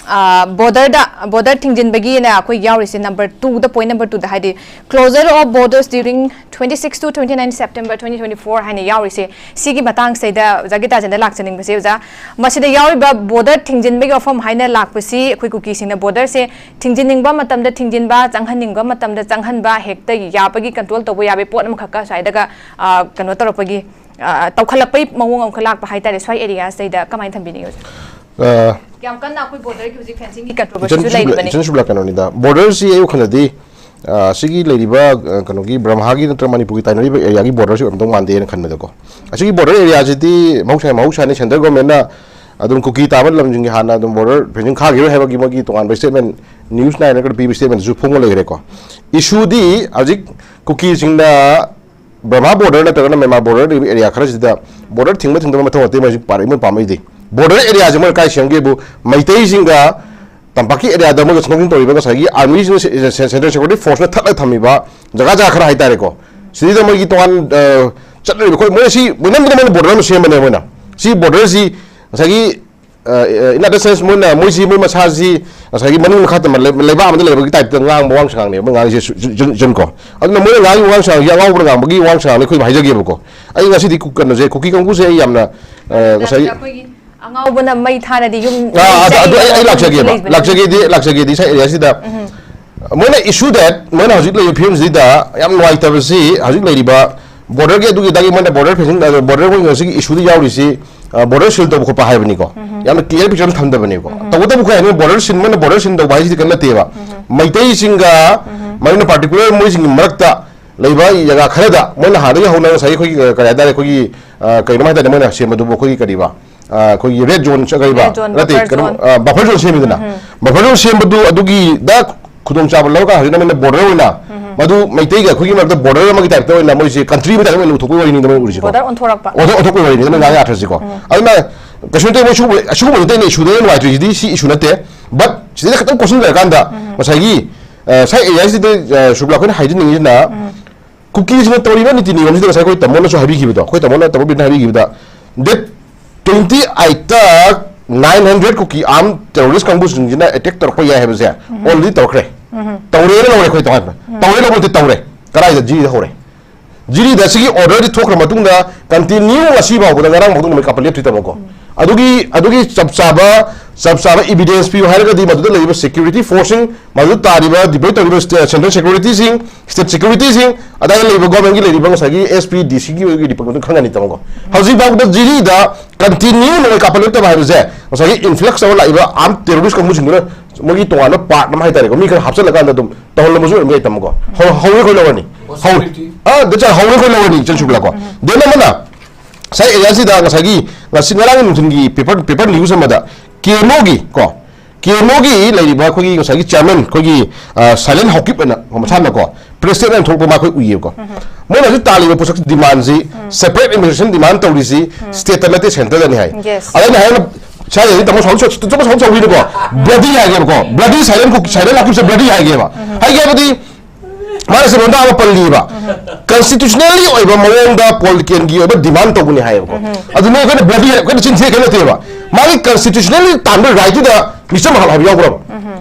ꯑ, border ꯗ, border ꯊꯤꯡꯖꯤꯟꯕꯒꯤꯅ ꯑꯩꯈꯣꯏ ꯌꯥꯎꯔꯤꯁꯦ number two ꯗ, point number two ꯗ ꯍꯥꯏꯗꯤ closure of borders during twenty six to twenty nine September twenty twenty four ꯍꯥꯏꯅ ꯌꯥꯎꯔꯤꯁꯦ꯫ ꯁꯤꯒꯤ ꯃꯇꯥꯡꯁꯤꯗ ꯑꯣꯖꯥ ꯒꯤꯇꯥꯆꯟꯗ ꯂꯥꯛꯆꯅꯤꯡꯕꯁꯦ, ꯑꯣꯖꯥ, ꯃꯁꯤꯗ ꯌꯥꯎꯔꯤꯕ border ꯊꯤꯡꯖꯤꯟꯕꯒꯤ ꯋꯥꯐꯝ ꯍꯥꯏꯅ ꯂꯥꯛꯄꯁꯤ ꯑꯩꯈꯣꯏ ꯀꯨꯀꯤꯁꯤꯡꯅ border ꯁꯦ ꯊꯤꯡꯖꯤꯟꯅꯤꯡꯕ ꯃꯇꯝꯗ ꯊꯤꯡꯖꯤꯟꯕ, ꯆꯪꯍꯟꯅꯤꯡꯕ ꯃꯇꯝꯗ ꯆꯪꯍꯟꯕ, ꯍꯦꯛꯇ ꯌꯥꯕꯒꯤ control ꯇꯧꯕ ꯌꯥꯕꯒꯤ ꯄꯣꯠ ꯑꯃꯈꯛꯀ ꯁ꯭ꯋꯥꯏꯗꯒ, ꯑ, ꯀꯩꯅꯣ ꯇꯧꯔꯛꯄꯒꯤ, ꯑ, ꯇꯧꯈꯠꯂꯛꯄꯒꯤ ꯃꯑꯣꯡ ꯑꯃꯈꯛ ꯂꯥꯛꯄ ꯍꯥꯏꯇꯥꯔꯦ ꯁ꯭ꯋꯥꯏ ꯑꯦꯔꯤꯌꯥꯁꯤꯗꯩꯗ꯫ ꯀꯃꯥꯏꯅ ꯊꯝꯕꯤꯅꯤꯡꯉꯤ ꯑꯣꯖꯥ? ꯑ, ꯌꯥꯝ ꯀꯟꯅ ꯑꯩꯈꯣꯏ border ꯒꯤ ꯍꯧꯖꯤꯛ fencing ꯒꯤ controversy ꯁꯨ ꯂꯩꯔꯤꯕꯅꯤ꯫ ꯏꯆꯟ ꯁꯨꯕꯂꯥ, ꯀꯩꯅꯣꯅꯤꯗ, border ꯁꯤ ꯑꯩ ꯋꯥꯈꯜꯗꯗꯤ, ꯑ, ꯁꯤꯒꯤ ꯂꯩꯔꯤꯕ, ꯑ, ꯀꯩꯅꯣꯒꯤ ꯕ꯭ꯔꯍꯃꯒꯤ ꯅꯠꯇ꯭ꯔꯒ ꯃꯅꯤꯄꯨꯔꯒꯤ ꯇꯥꯏꯅꯔꯤꯕ ꯑꯦꯔꯤꯌꯥꯒꯤ border ꯁꯤ ꯑꯣꯏꯔꯝꯗꯧ ꯃꯥꯟꯗꯦꯅ ꯈꯟꯕꯗꯀꯣ꯫ ꯑꯁꯤꯒꯤ border area ꯁꯤꯗꯤ ꯃꯍꯧꯁꯥ, ꯃꯍꯧꯁꯥꯅꯤ central government ꯅ ꯑꯗꯨꯝ ꯀꯨꯀꯤ ꯇꯥꯕ ꯂꯝꯁꯤꯡꯒꯤ ꯍꯥꯟꯅ ꯑꯗꯨꯝ border fencing ꯈꯥꯈꯤꯔꯣꯏ ꯍꯥꯏꯕꯒꯤ ꯃꯣꯏꯒꯤ ꯇꯣꯉꯥꯟꯕ statement news nine ꯅ ꯈꯔ ꯄꯤꯕ statement ꯁꯨ ꯐꯣꯡꯕ ꯂꯩꯈ꯭ꯔꯦꯀꯣ꯫ Issue ꯗꯤ ꯍꯧꯖꯤꯛ ꯀꯨꯀꯤꯁꯤꯡꯅ ꯕꯔꯃꯥ border ꯅꯠꯇ꯭ꯔꯒꯅ ꯃ꯭ꯌꯥꯟꯃꯥꯔ border ꯂꯩꯕ ꯑꯦꯔꯤꯌꯥ ꯈꯔꯁꯤꯗ border ꯊꯤꯡꯕ ꯊꯤꯡꯗꯕ ꯃꯊꯧ ꯅꯠꯇꯦ, ꯃꯣꯏ ꯍꯧꯖꯤꯛ ꯄꯥꯔꯛꯏ, ꯃꯣꯏ ꯄꯥꯝꯃꯛꯏꯗꯤ꯫ Border area ꯁꯦ ꯃꯣꯏꯅ ꯀꯥꯏ ꯁꯦꯝꯒꯦꯕꯨ, ꯃꯩꯇꯩꯁꯤꯡꯒ ꯇꯝꯄꯥꯛꯀꯤ ꯑꯦꯔꯤꯌꯥꯗ ꯃꯣꯏꯒ ꯁꯦꯝꯗꯣꯛ ꯁꯦꯝꯖꯤꯟ ꯇꯧꯔꯤꯕ ꯉꯁꯥꯏꯒꯤ army ꯁꯤꯡ, central security force ꯅ ꯊꯠꯂ ꯊꯝꯃꯤꯕ ꯖꯒꯥ ꯖꯒꯥ ꯈꯔ ꯍꯥꯏꯇꯥꯔꯦꯀꯣ꯫ ꯁꯤꯗꯩꯗ ꯃꯣꯏꯒꯤ ꯇꯣꯉꯥꯟ, ꯑ, ꯆꯠꯅꯔꯤꯕ, ꯑꯩꯈꯣꯏ, ꯃꯣꯏ ꯁꯤ ꯃꯣꯏ ꯅꯝꯗꯅ ꯃꯣꯏꯅ border ꯑꯃ ꯁꯦꯝꯕꯅꯦ ꯃꯣꯏꯅ꯫ ꯁꯤ border ꯁꯤ ꯉꯁꯥꯏꯒꯤ, ꯑ, ꯑ, in other sense ꯃꯣꯏꯅ, ꯃꯣꯏꯁꯤ, ꯃꯣꯏ ꯃꯁꯥꯁꯤ ꯉꯁꯥꯏꯒꯤ ꯃꯅꯨꯡ ꯃꯈꯥ ꯇꯝꯕ ꯂꯩ-, ꯂꯩꯕꯥꯛ ꯑꯃꯗ ꯂꯩꯕꯒꯤ type ꯇ ꯉꯥꯡꯕ ꯋꯥꯉꯥꯡ ꯁꯉꯥꯡꯅꯦꯕ ꯃꯣꯏ ꯉꯥꯡꯉꯤꯁꯦ ꯁꯨ-, ꯁꯨ-, ꯖꯨꯟ, ꯖꯨꯟ ꯀꯣ꯫ ꯑꯗꯨꯅ ꯃꯣꯏꯅ ꯉꯥꯡꯉꯤꯕ ꯋꯥꯉꯥꯡ ꯁꯉꯥꯡꯁꯦ ꯑꯉꯥꯎꯕꯅ ꯉꯥꯡꯕꯒꯤ ꯋꯥꯉꯥꯡ ꯁꯉꯥꯡꯅꯤ ꯑꯩꯈꯣꯏ ꯍꯥꯏꯖꯒꯦꯕꯀꯣ꯫ ꯑꯩ ꯉꯁꯤꯗꯤ ꯀꯨ-, ꯀꯩꯅꯣꯁꯦ, ꯀꯨꯀꯤ ꯀꯥꯡꯕꯨꯁꯦ ꯑꯩ ꯌꯥꯝꯅ, ꯑ, ꯉꯁꯥꯏꯒꯤ ꯑꯩꯈꯣꯏꯒꯤ ꯑꯉꯥꯎꯕꯅ ꯃꯩ ꯊꯥꯔꯗꯤ ꯌꯨꯝ ꯑꯥ, ꯑꯗꯨ, ꯑꯗꯨ ꯑꯩ, ꯑꯩ ꯂꯩꯕ ꯂꯥꯛꯆꯒꯦꯕ꯫ ꯂꯩꯕꯅꯦ꯫ ꯂꯥꯛꯆꯒꯦꯗꯤ, ꯂꯥꯛꯆꯒꯦꯗꯤ ꯁꯥꯏ ꯑꯦꯔꯤꯌꯥꯁꯤꯗ꯫ ꯎꯝ꯫ ꯃꯣꯏꯅ issue that ꯃꯣꯏꯅ ꯍꯧꯖꯤꯛ ꯂꯩꯔꯤꯕ ꯐꯤꯕꯝꯁꯤꯗ ꯌꯥꯝ ꯅꯨꯡꯉꯥꯏꯇꯕꯁꯤ ꯍꯧꯖꯤꯛ ꯂꯩꯔꯤꯕ border ꯒꯤ ꯑꯗꯨꯒꯤ ꯑꯗꯥꯒꯤ ꯃꯣꯏꯅ border fencing, border ꯃꯣꯏ ꯉꯁꯤꯒꯤ issue ꯗ ꯌꯥꯎꯔꯤꯁꯤ, ꯑ, border seal ꯇꯧꯕ ꯈꯣꯠꯄ ꯍꯥꯏꯕꯅꯤꯀꯣ꯫ ꯎꯝ꯫ ꯌꯥꯝꯅ clear picture ꯑꯃ ꯊꯝꯗꯕꯅꯦꯕ꯫ ꯎꯝ꯫ ꯇꯧꯕꯇꯕꯨ ꯑꯩꯈꯣꯏ ꯍꯥꯏꯅ border seal, ꯃꯣꯏꯅ border seal ꯇꯧꯕ ꯍꯥꯏꯁꯤꯗꯤ ꯀꯔꯤꯝ ꯅꯠꯇꯦꯕ꯫ ꯎꯝ꯫ ꯃꯩꯇꯩꯁꯤꯡꯒ ꯎꯝ꯫ ꯃꯣꯏꯅ particular ꯃꯣꯏꯁꯤꯡꯒꯤ ꯃꯔꯛꯇ ꯂꯩꯕ ꯖꯒꯥ ꯈꯔꯗ ꯃꯣꯏꯅ ꯍꯥꯟꯅꯗꯒꯤ ꯍꯧꯅ ꯉꯁꯥꯏꯒꯤ ꯑꯩꯈꯣꯏꯒꯤ, ꯑ, ꯀꯔꯤ ꯍꯥꯏꯇꯥꯔꯦ, ꯑꯩꯈꯣꯏꯒꯤ, ꯑ, ꯀꯩꯅꯣꯝ ꯍꯥꯏꯇꯥꯔꯦ, ꯃꯣꯏꯅ ꯁꯦꯝꯕꯗꯨꯕꯨ ꯑꯩꯈꯣꯏꯒꯤ ꯀꯔꯤꯕ, ꯑꯩꯈꯣꯏꯒꯤ ꯔꯦꯗ ꯖꯣꯟ ꯀꯩꯕ Red zone, ꯅꯠꯇꯦ buffer ꯀꯩꯅꯣ zone. ꯕꯐꯔ ꯖꯣꯟ ꯁꯦꯝꯃꯤꯗꯅ, ꯕꯐꯔ ꯖꯣꯟ ꯁꯦꯝꯕꯗꯨ ꯑꯗꯨꯒꯤꯗ ꯈꯨꯗꯣꯡꯆꯥꯕ ꯂꯧꯔꯀꯥꯟꯗ ꯍꯧꯖꯤꯛꯅ ꯃꯣꯏꯅ ꯕꯣꯔꯗꯔ ꯑꯣꯏꯅ ꯃꯗꯨ ꯃꯩꯇꯩꯒ ꯑꯩꯈꯣꯏꯒꯤ ꯃꯔꯛꯇ ꯕꯣꯔꯗꯔ ꯑꯃꯒꯤ ꯇꯥꯏꯞꯇ ꯑꯣꯏꯅ ꯃꯣꯏꯁꯦ ꯀꯟꯇ꯭ꯔꯤ ꯑꯃꯒꯤ ꯇꯥꯏꯞꯇ ꯑꯣꯏꯅ ꯎꯊꯣꯛꯄꯒꯤ ꯋꯥꯔꯤꯅꯤꯗ ꯃꯣꯏ ꯎꯔꯤꯁꯤꯀꯣ꯫ ꯕꯣꯔꯗꯔ ꯑꯣꯟꯊꯣꯔꯛꯄ꯫ ꯑꯣꯟꯊꯣꯛ ꯑꯣꯟꯊꯣꯛꯄꯒꯤ ꯋꯥꯔꯤꯅꯤꯗ ꯃꯣꯏ ꯉꯥꯡ ꯌꯥꯗ꯭ꯔꯁꯤꯀꯣ꯫ ꯑꯗꯨꯅ ꯀꯩꯁꯨ ꯅꯠꯇꯦ ꯃꯣꯏ ꯁꯤꯒꯨꯝꯕ ꯁꯤꯒꯨꯝꯕꯗꯨꯗ ꯑꯩꯅ ꯏꯁꯨꯗ ꯅꯨꯡꯉꯥꯏꯇ꯭ꯔꯤꯁꯤꯗꯤ ꯁꯤ ꯏꯁꯨ ꯅꯠꯇꯦ꯫ ꯕꯠ ꯁꯤꯗꯩꯗ ꯈꯤꯇꯪ ꯀꯣꯠꯁꯤꯟꯖꯔꯀꯥꯟꯗ ꯉꯁꯥꯏꯒꯤ ꯁꯥꯏ ꯑꯦꯔꯤꯌꯥꯁꯤꯗ ꯁꯨꯕ꯭ꯂꯥ ꯑꯩꯈꯣꯏꯅ ꯍꯥꯏꯖꯅꯤꯡꯉꯤꯁꯤꯅ ꯀꯨꯀꯤꯁꯤꯅ ꯇꯧꯔꯤꯕ ꯅꯤꯇꯤ ꯅꯤꯌꯣꯝꯁꯤꯗ ꯉꯁꯥꯏ ꯑꯩꯈꯣꯏ ꯇꯥꯃꯣꯅꯁꯨ ꯍꯥꯏꯕꯤꯈꯤꯕꯗꯣ, ꯑꯩꯈꯣꯏ ꯇꯥꯃꯣꯅ ꯇꯥꯃꯣ ꯕꯤꯔꯅ ꯍꯥꯏꯕꯤꯈꯤꯕꯗ, ꯗꯦꯠ ꯇ꯭ꯋꯦꯟꯇꯤ ꯑꯩꯠꯇ ꯅꯥꯏꯟ ꯍꯟꯗ꯭ꯔꯦꯠ ꯀꯨꯀꯤ ꯑꯥꯔꯝ ꯇꯦꯔꯣꯔꯤꯁ ꯀꯥꯡꯕꯨꯁꯤꯡꯁꯤꯅ ꯑꯦꯇꯦꯛ ꯇꯧꯔꯛꯄ ꯌꯥꯏ ꯍꯥꯏꯕꯁꯦ ꯑꯣꯜꯔꯦꯗꯤ ꯇꯧꯔꯛꯈ꯭ꯔꯦ꯫ ꯇꯧꯔꯦꯅ ꯂꯧꯔꯦ ꯑꯩꯈꯣꯏ ꯇꯣꯉꯥꯟꯅ꯫ ꯇꯧꯔꯦ ꯂꯧꯕ ꯅꯠꯇꯦ, ꯇꯧꯔꯦ꯫ ꯀꯗꯥꯏꯗ? ꯖꯤꯔꯤꯗ ꯍꯧꯔꯦ꯫ ꯖꯤꯔꯤꯗ ꯁꯤꯒꯤ ꯑꯣꯔꯗꯔꯗꯤ ꯊꯣꯛꯈ꯭ꯔ ꯃꯇꯨꯡꯗ ꯀꯟꯇꯤꯅ꯭ꯌꯨ ꯉꯁꯤ ꯐꯥꯎꯕꯗ, ꯉꯔꯥꯡ ꯐꯥꯎꯗ ꯃꯣꯏ ꯀꯥꯞꯄ ꯂꯦꯞꯇ꯭ꯔꯤ ꯇꯥꯃꯣꯀꯣ꯫ ꯑꯗꯨꯒꯤ ꯑꯗꯨꯒꯤ ꯆꯞ ꯆꯥꯕ ꯆꯞ ꯆꯥꯕ ꯏꯕꯤꯗꯦꯟꯁ ꯄꯤꯌꯨ ꯍꯥꯏꯔꯒꯗꯤ ꯃꯗꯨꯗ ꯂꯩꯔꯤꯕ ꯁꯦꯀ꯭ꯌꯨꯔꯤꯇꯤ ꯐꯣꯔꯁꯁꯤꯡ, ꯃꯗꯨꯗ ꯇꯥꯔꯤꯕ ꯗꯤꯄ꯭ꯂꯣꯏ ꯇꯧꯔꯤꯕ ꯁꯦꯟꯇ꯭ꯔꯦꯜ ꯁꯦꯀ꯭ꯌꯨꯔꯤꯇꯤꯁꯤꯡ, ꯁ꯭ꯇꯦꯠ ꯁꯦꯀ꯭ꯌꯨꯔꯤꯇꯤꯁꯤꯡ, ꯑꯗꯥꯏꯗ ꯂꯩꯔꯤꯕ ꯒꯣꯔꯃꯦꯟꯒꯤ ꯂꯩꯔꯤꯕ ꯉꯁꯥꯏꯒꯤ ꯑꯦꯁ ꯄꯤ ꯗꯤ ꯁꯤꯒꯤ ꯑꯣꯏꯒꯤ ꯔꯤꯄꯣꯔꯠ ꯃꯇꯨꯡ ꯈꯪꯒꯅꯤ ꯇꯥꯃꯣꯀꯣ꯫ ꯍꯧꯖꯤꯛ ꯐꯥꯎꯕꯗ ꯖꯤꯔꯤꯗ ꯀꯟꯇꯤꯅ꯭ꯌꯨ ꯅꯣꯡꯃꯩ ꯀꯥꯞꯄ ꯂꯦꯞꯇꯕ ꯍꯥꯏꯕꯁꯦ ꯉꯁꯥꯏꯒꯤ ꯏꯟꯐ꯭ꯂꯛꯁ ꯇꯧꯔ ꯂꯥꯛꯏꯕ ꯑꯥꯔꯝ ꯇꯦꯔꯣꯔꯤꯁ ꯀꯥꯡꯕꯨꯁꯤꯡꯗꯨꯅ ꯃꯣꯏꯒꯤ ꯇꯣꯉꯥꯟꯕ ꯄꯥꯔꯠ ꯑꯃ ꯍꯥꯏꯇꯥꯔꯦꯀꯣ, ꯃꯤ ꯈꯔ ꯍꯥꯞꯆꯤꯜꯂꯀꯥꯟꯗ ꯑꯗꯨꯝ ꯇꯧꯍꯜꯂꯝꯕꯁꯨ ꯑꯣꯏꯔꯝꯕ ꯌꯥꯏ ꯇꯥꯃꯣꯀꯣ꯫ ꯍꯧ- ꯍꯧꯔꯦ ꯑꯩꯈꯣꯏ ꯂꯧꯔꯅꯤ꯫ ꯍꯧꯔꯦ꯫ ꯑ, ꯗꯦꯠ ꯍꯧꯔꯦ ꯑꯩꯈꯣꯏ ꯂꯧꯔꯅꯤ ꯏꯆꯟ ꯁꯨꯕꯂꯥꯀꯣ꯫ ꯗꯦꯠ ꯑꯃꯅ ꯉꯁꯥꯏ ꯑꯦꯔꯤꯌꯥꯁꯤꯗ ꯉꯁꯥꯏꯒꯤ ꯉꯁꯤ ꯉꯔꯥꯡꯒꯤ ꯅꯨꯡꯊꯤꯜꯒꯤ ꯄꯦꯄꯔ ꯄꯦꯄꯔ ꯅ꯭ꯌꯨꯁ ꯑꯃꯗ ꯀꯦ ꯑꯦꯟ ꯑꯣꯒꯤ ꯀꯣ, ꯀꯦ ꯑꯦꯟ ꯑꯣꯒꯤ ꯂꯩꯔꯤꯕ ꯑꯩꯈꯣꯏꯒꯤ ꯉꯁꯥꯏꯒꯤ ꯆꯤꯌꯔꯃꯦꯟ ꯑꯩꯈꯣꯏꯒꯤ, ꯑ, ꯁꯥꯏꯂꯦꯟ ꯍꯥꯎꯀꯤꯞ ꯑꯅ ꯃꯁꯥꯅꯀꯣ ꯄ꯭ꯔꯦꯁ ꯁ꯭ꯇꯦꯠꯃꯦꯟ ꯊꯣꯛꯄ ꯃꯥ ꯑꯩꯈꯣꯏ ꯎꯏꯌꯦꯕꯀꯣ꯫ ꯃꯣꯏꯅ ꯍꯧꯖꯤꯛ ꯇꯥꯜꯂꯤꯕ ꯄꯣꯠꯁꯛ ꯗꯤꯃꯥꯟꯁꯤ ꯁꯦꯄꯔꯦꯠ ꯑꯦꯗꯃꯤꯅꯤꯁꯇ꯭ꯔꯦꯁꯟ ꯗꯤꯃꯥꯟ ꯇꯧꯔꯤꯁꯤ ꯁ꯭ꯇꯦꯠꯇ ꯅꯠꯇꯦ ꯁꯦꯟꯇꯔꯗꯅꯤ ꯍꯥꯏ꯫ Yes. ꯑꯗ ꯑꯩꯅ ꯍꯥꯏꯅ ꯁꯥꯏ ꯍꯧꯖꯤꯛ ꯇꯥꯃꯣ ꯁꯥꯎ ꯁꯥꯎ ꯇꯥꯃꯣ ꯁꯥꯎ ꯁꯥꯎꯕꯤꯅꯀꯣ ꯕ꯭ꯂꯗꯤ ꯍꯥꯏꯒꯦꯕꯀꯣ꯫ ꯕ꯭ꯂꯗꯤ ꯁꯥꯏꯂꯦꯟ ꯀꯨꯀꯤ ꯁꯥꯏꯂꯦꯟ ꯍꯥꯎꯀꯤꯞꯁꯦ ꯕ꯭ꯂꯗꯤ ꯍꯥꯏꯒꯦꯕ꯫ ꯍꯥꯏꯒꯦꯕꯗꯤ ꯃꯥꯅ ꯁꯤꯔꯣꯟꯗ ꯑꯃ ꯄꯜꯂꯤꯕ ꯀꯟꯁꯇꯤꯇ꯭ꯌꯨꯁꯅꯦꯜꯂꯤ ꯑꯣꯏꯕ ꯃꯑꯣꯡꯗ ꯄꯣꯂꯤꯇꯤꯀꯦꯜꯒꯤ ꯑꯣꯏꯕ ꯗꯤꯃꯥꯟ ꯇꯧꯕꯅꯤ ꯍꯥꯏꯌꯦꯕꯀꯣ꯫ ꯑꯗꯨ ꯅꯣꯏ ꯑꯩꯈꯣꯏꯅ ꯕ꯭ꯂꯗꯤ ꯑꯩꯈꯣꯏꯅ ꯆꯤꯟ ꯊꯤꯔꯛꯀꯦ ꯅꯠꯇꯦꯕ꯫ ꯃꯥꯒꯤ ꯀꯟꯁꯇꯤꯇ꯭ꯌꯨꯁꯅꯦꯜꯂꯤ ꯇꯥꯟꯕ ꯔꯥꯏꯠꯇꯨꯗ ꯃꯤꯆꯝ ꯍꯥꯠꯂꯣ ꯍꯥꯏꯕ ꯌꯥꯎꯕ꯭ꯔꯕ?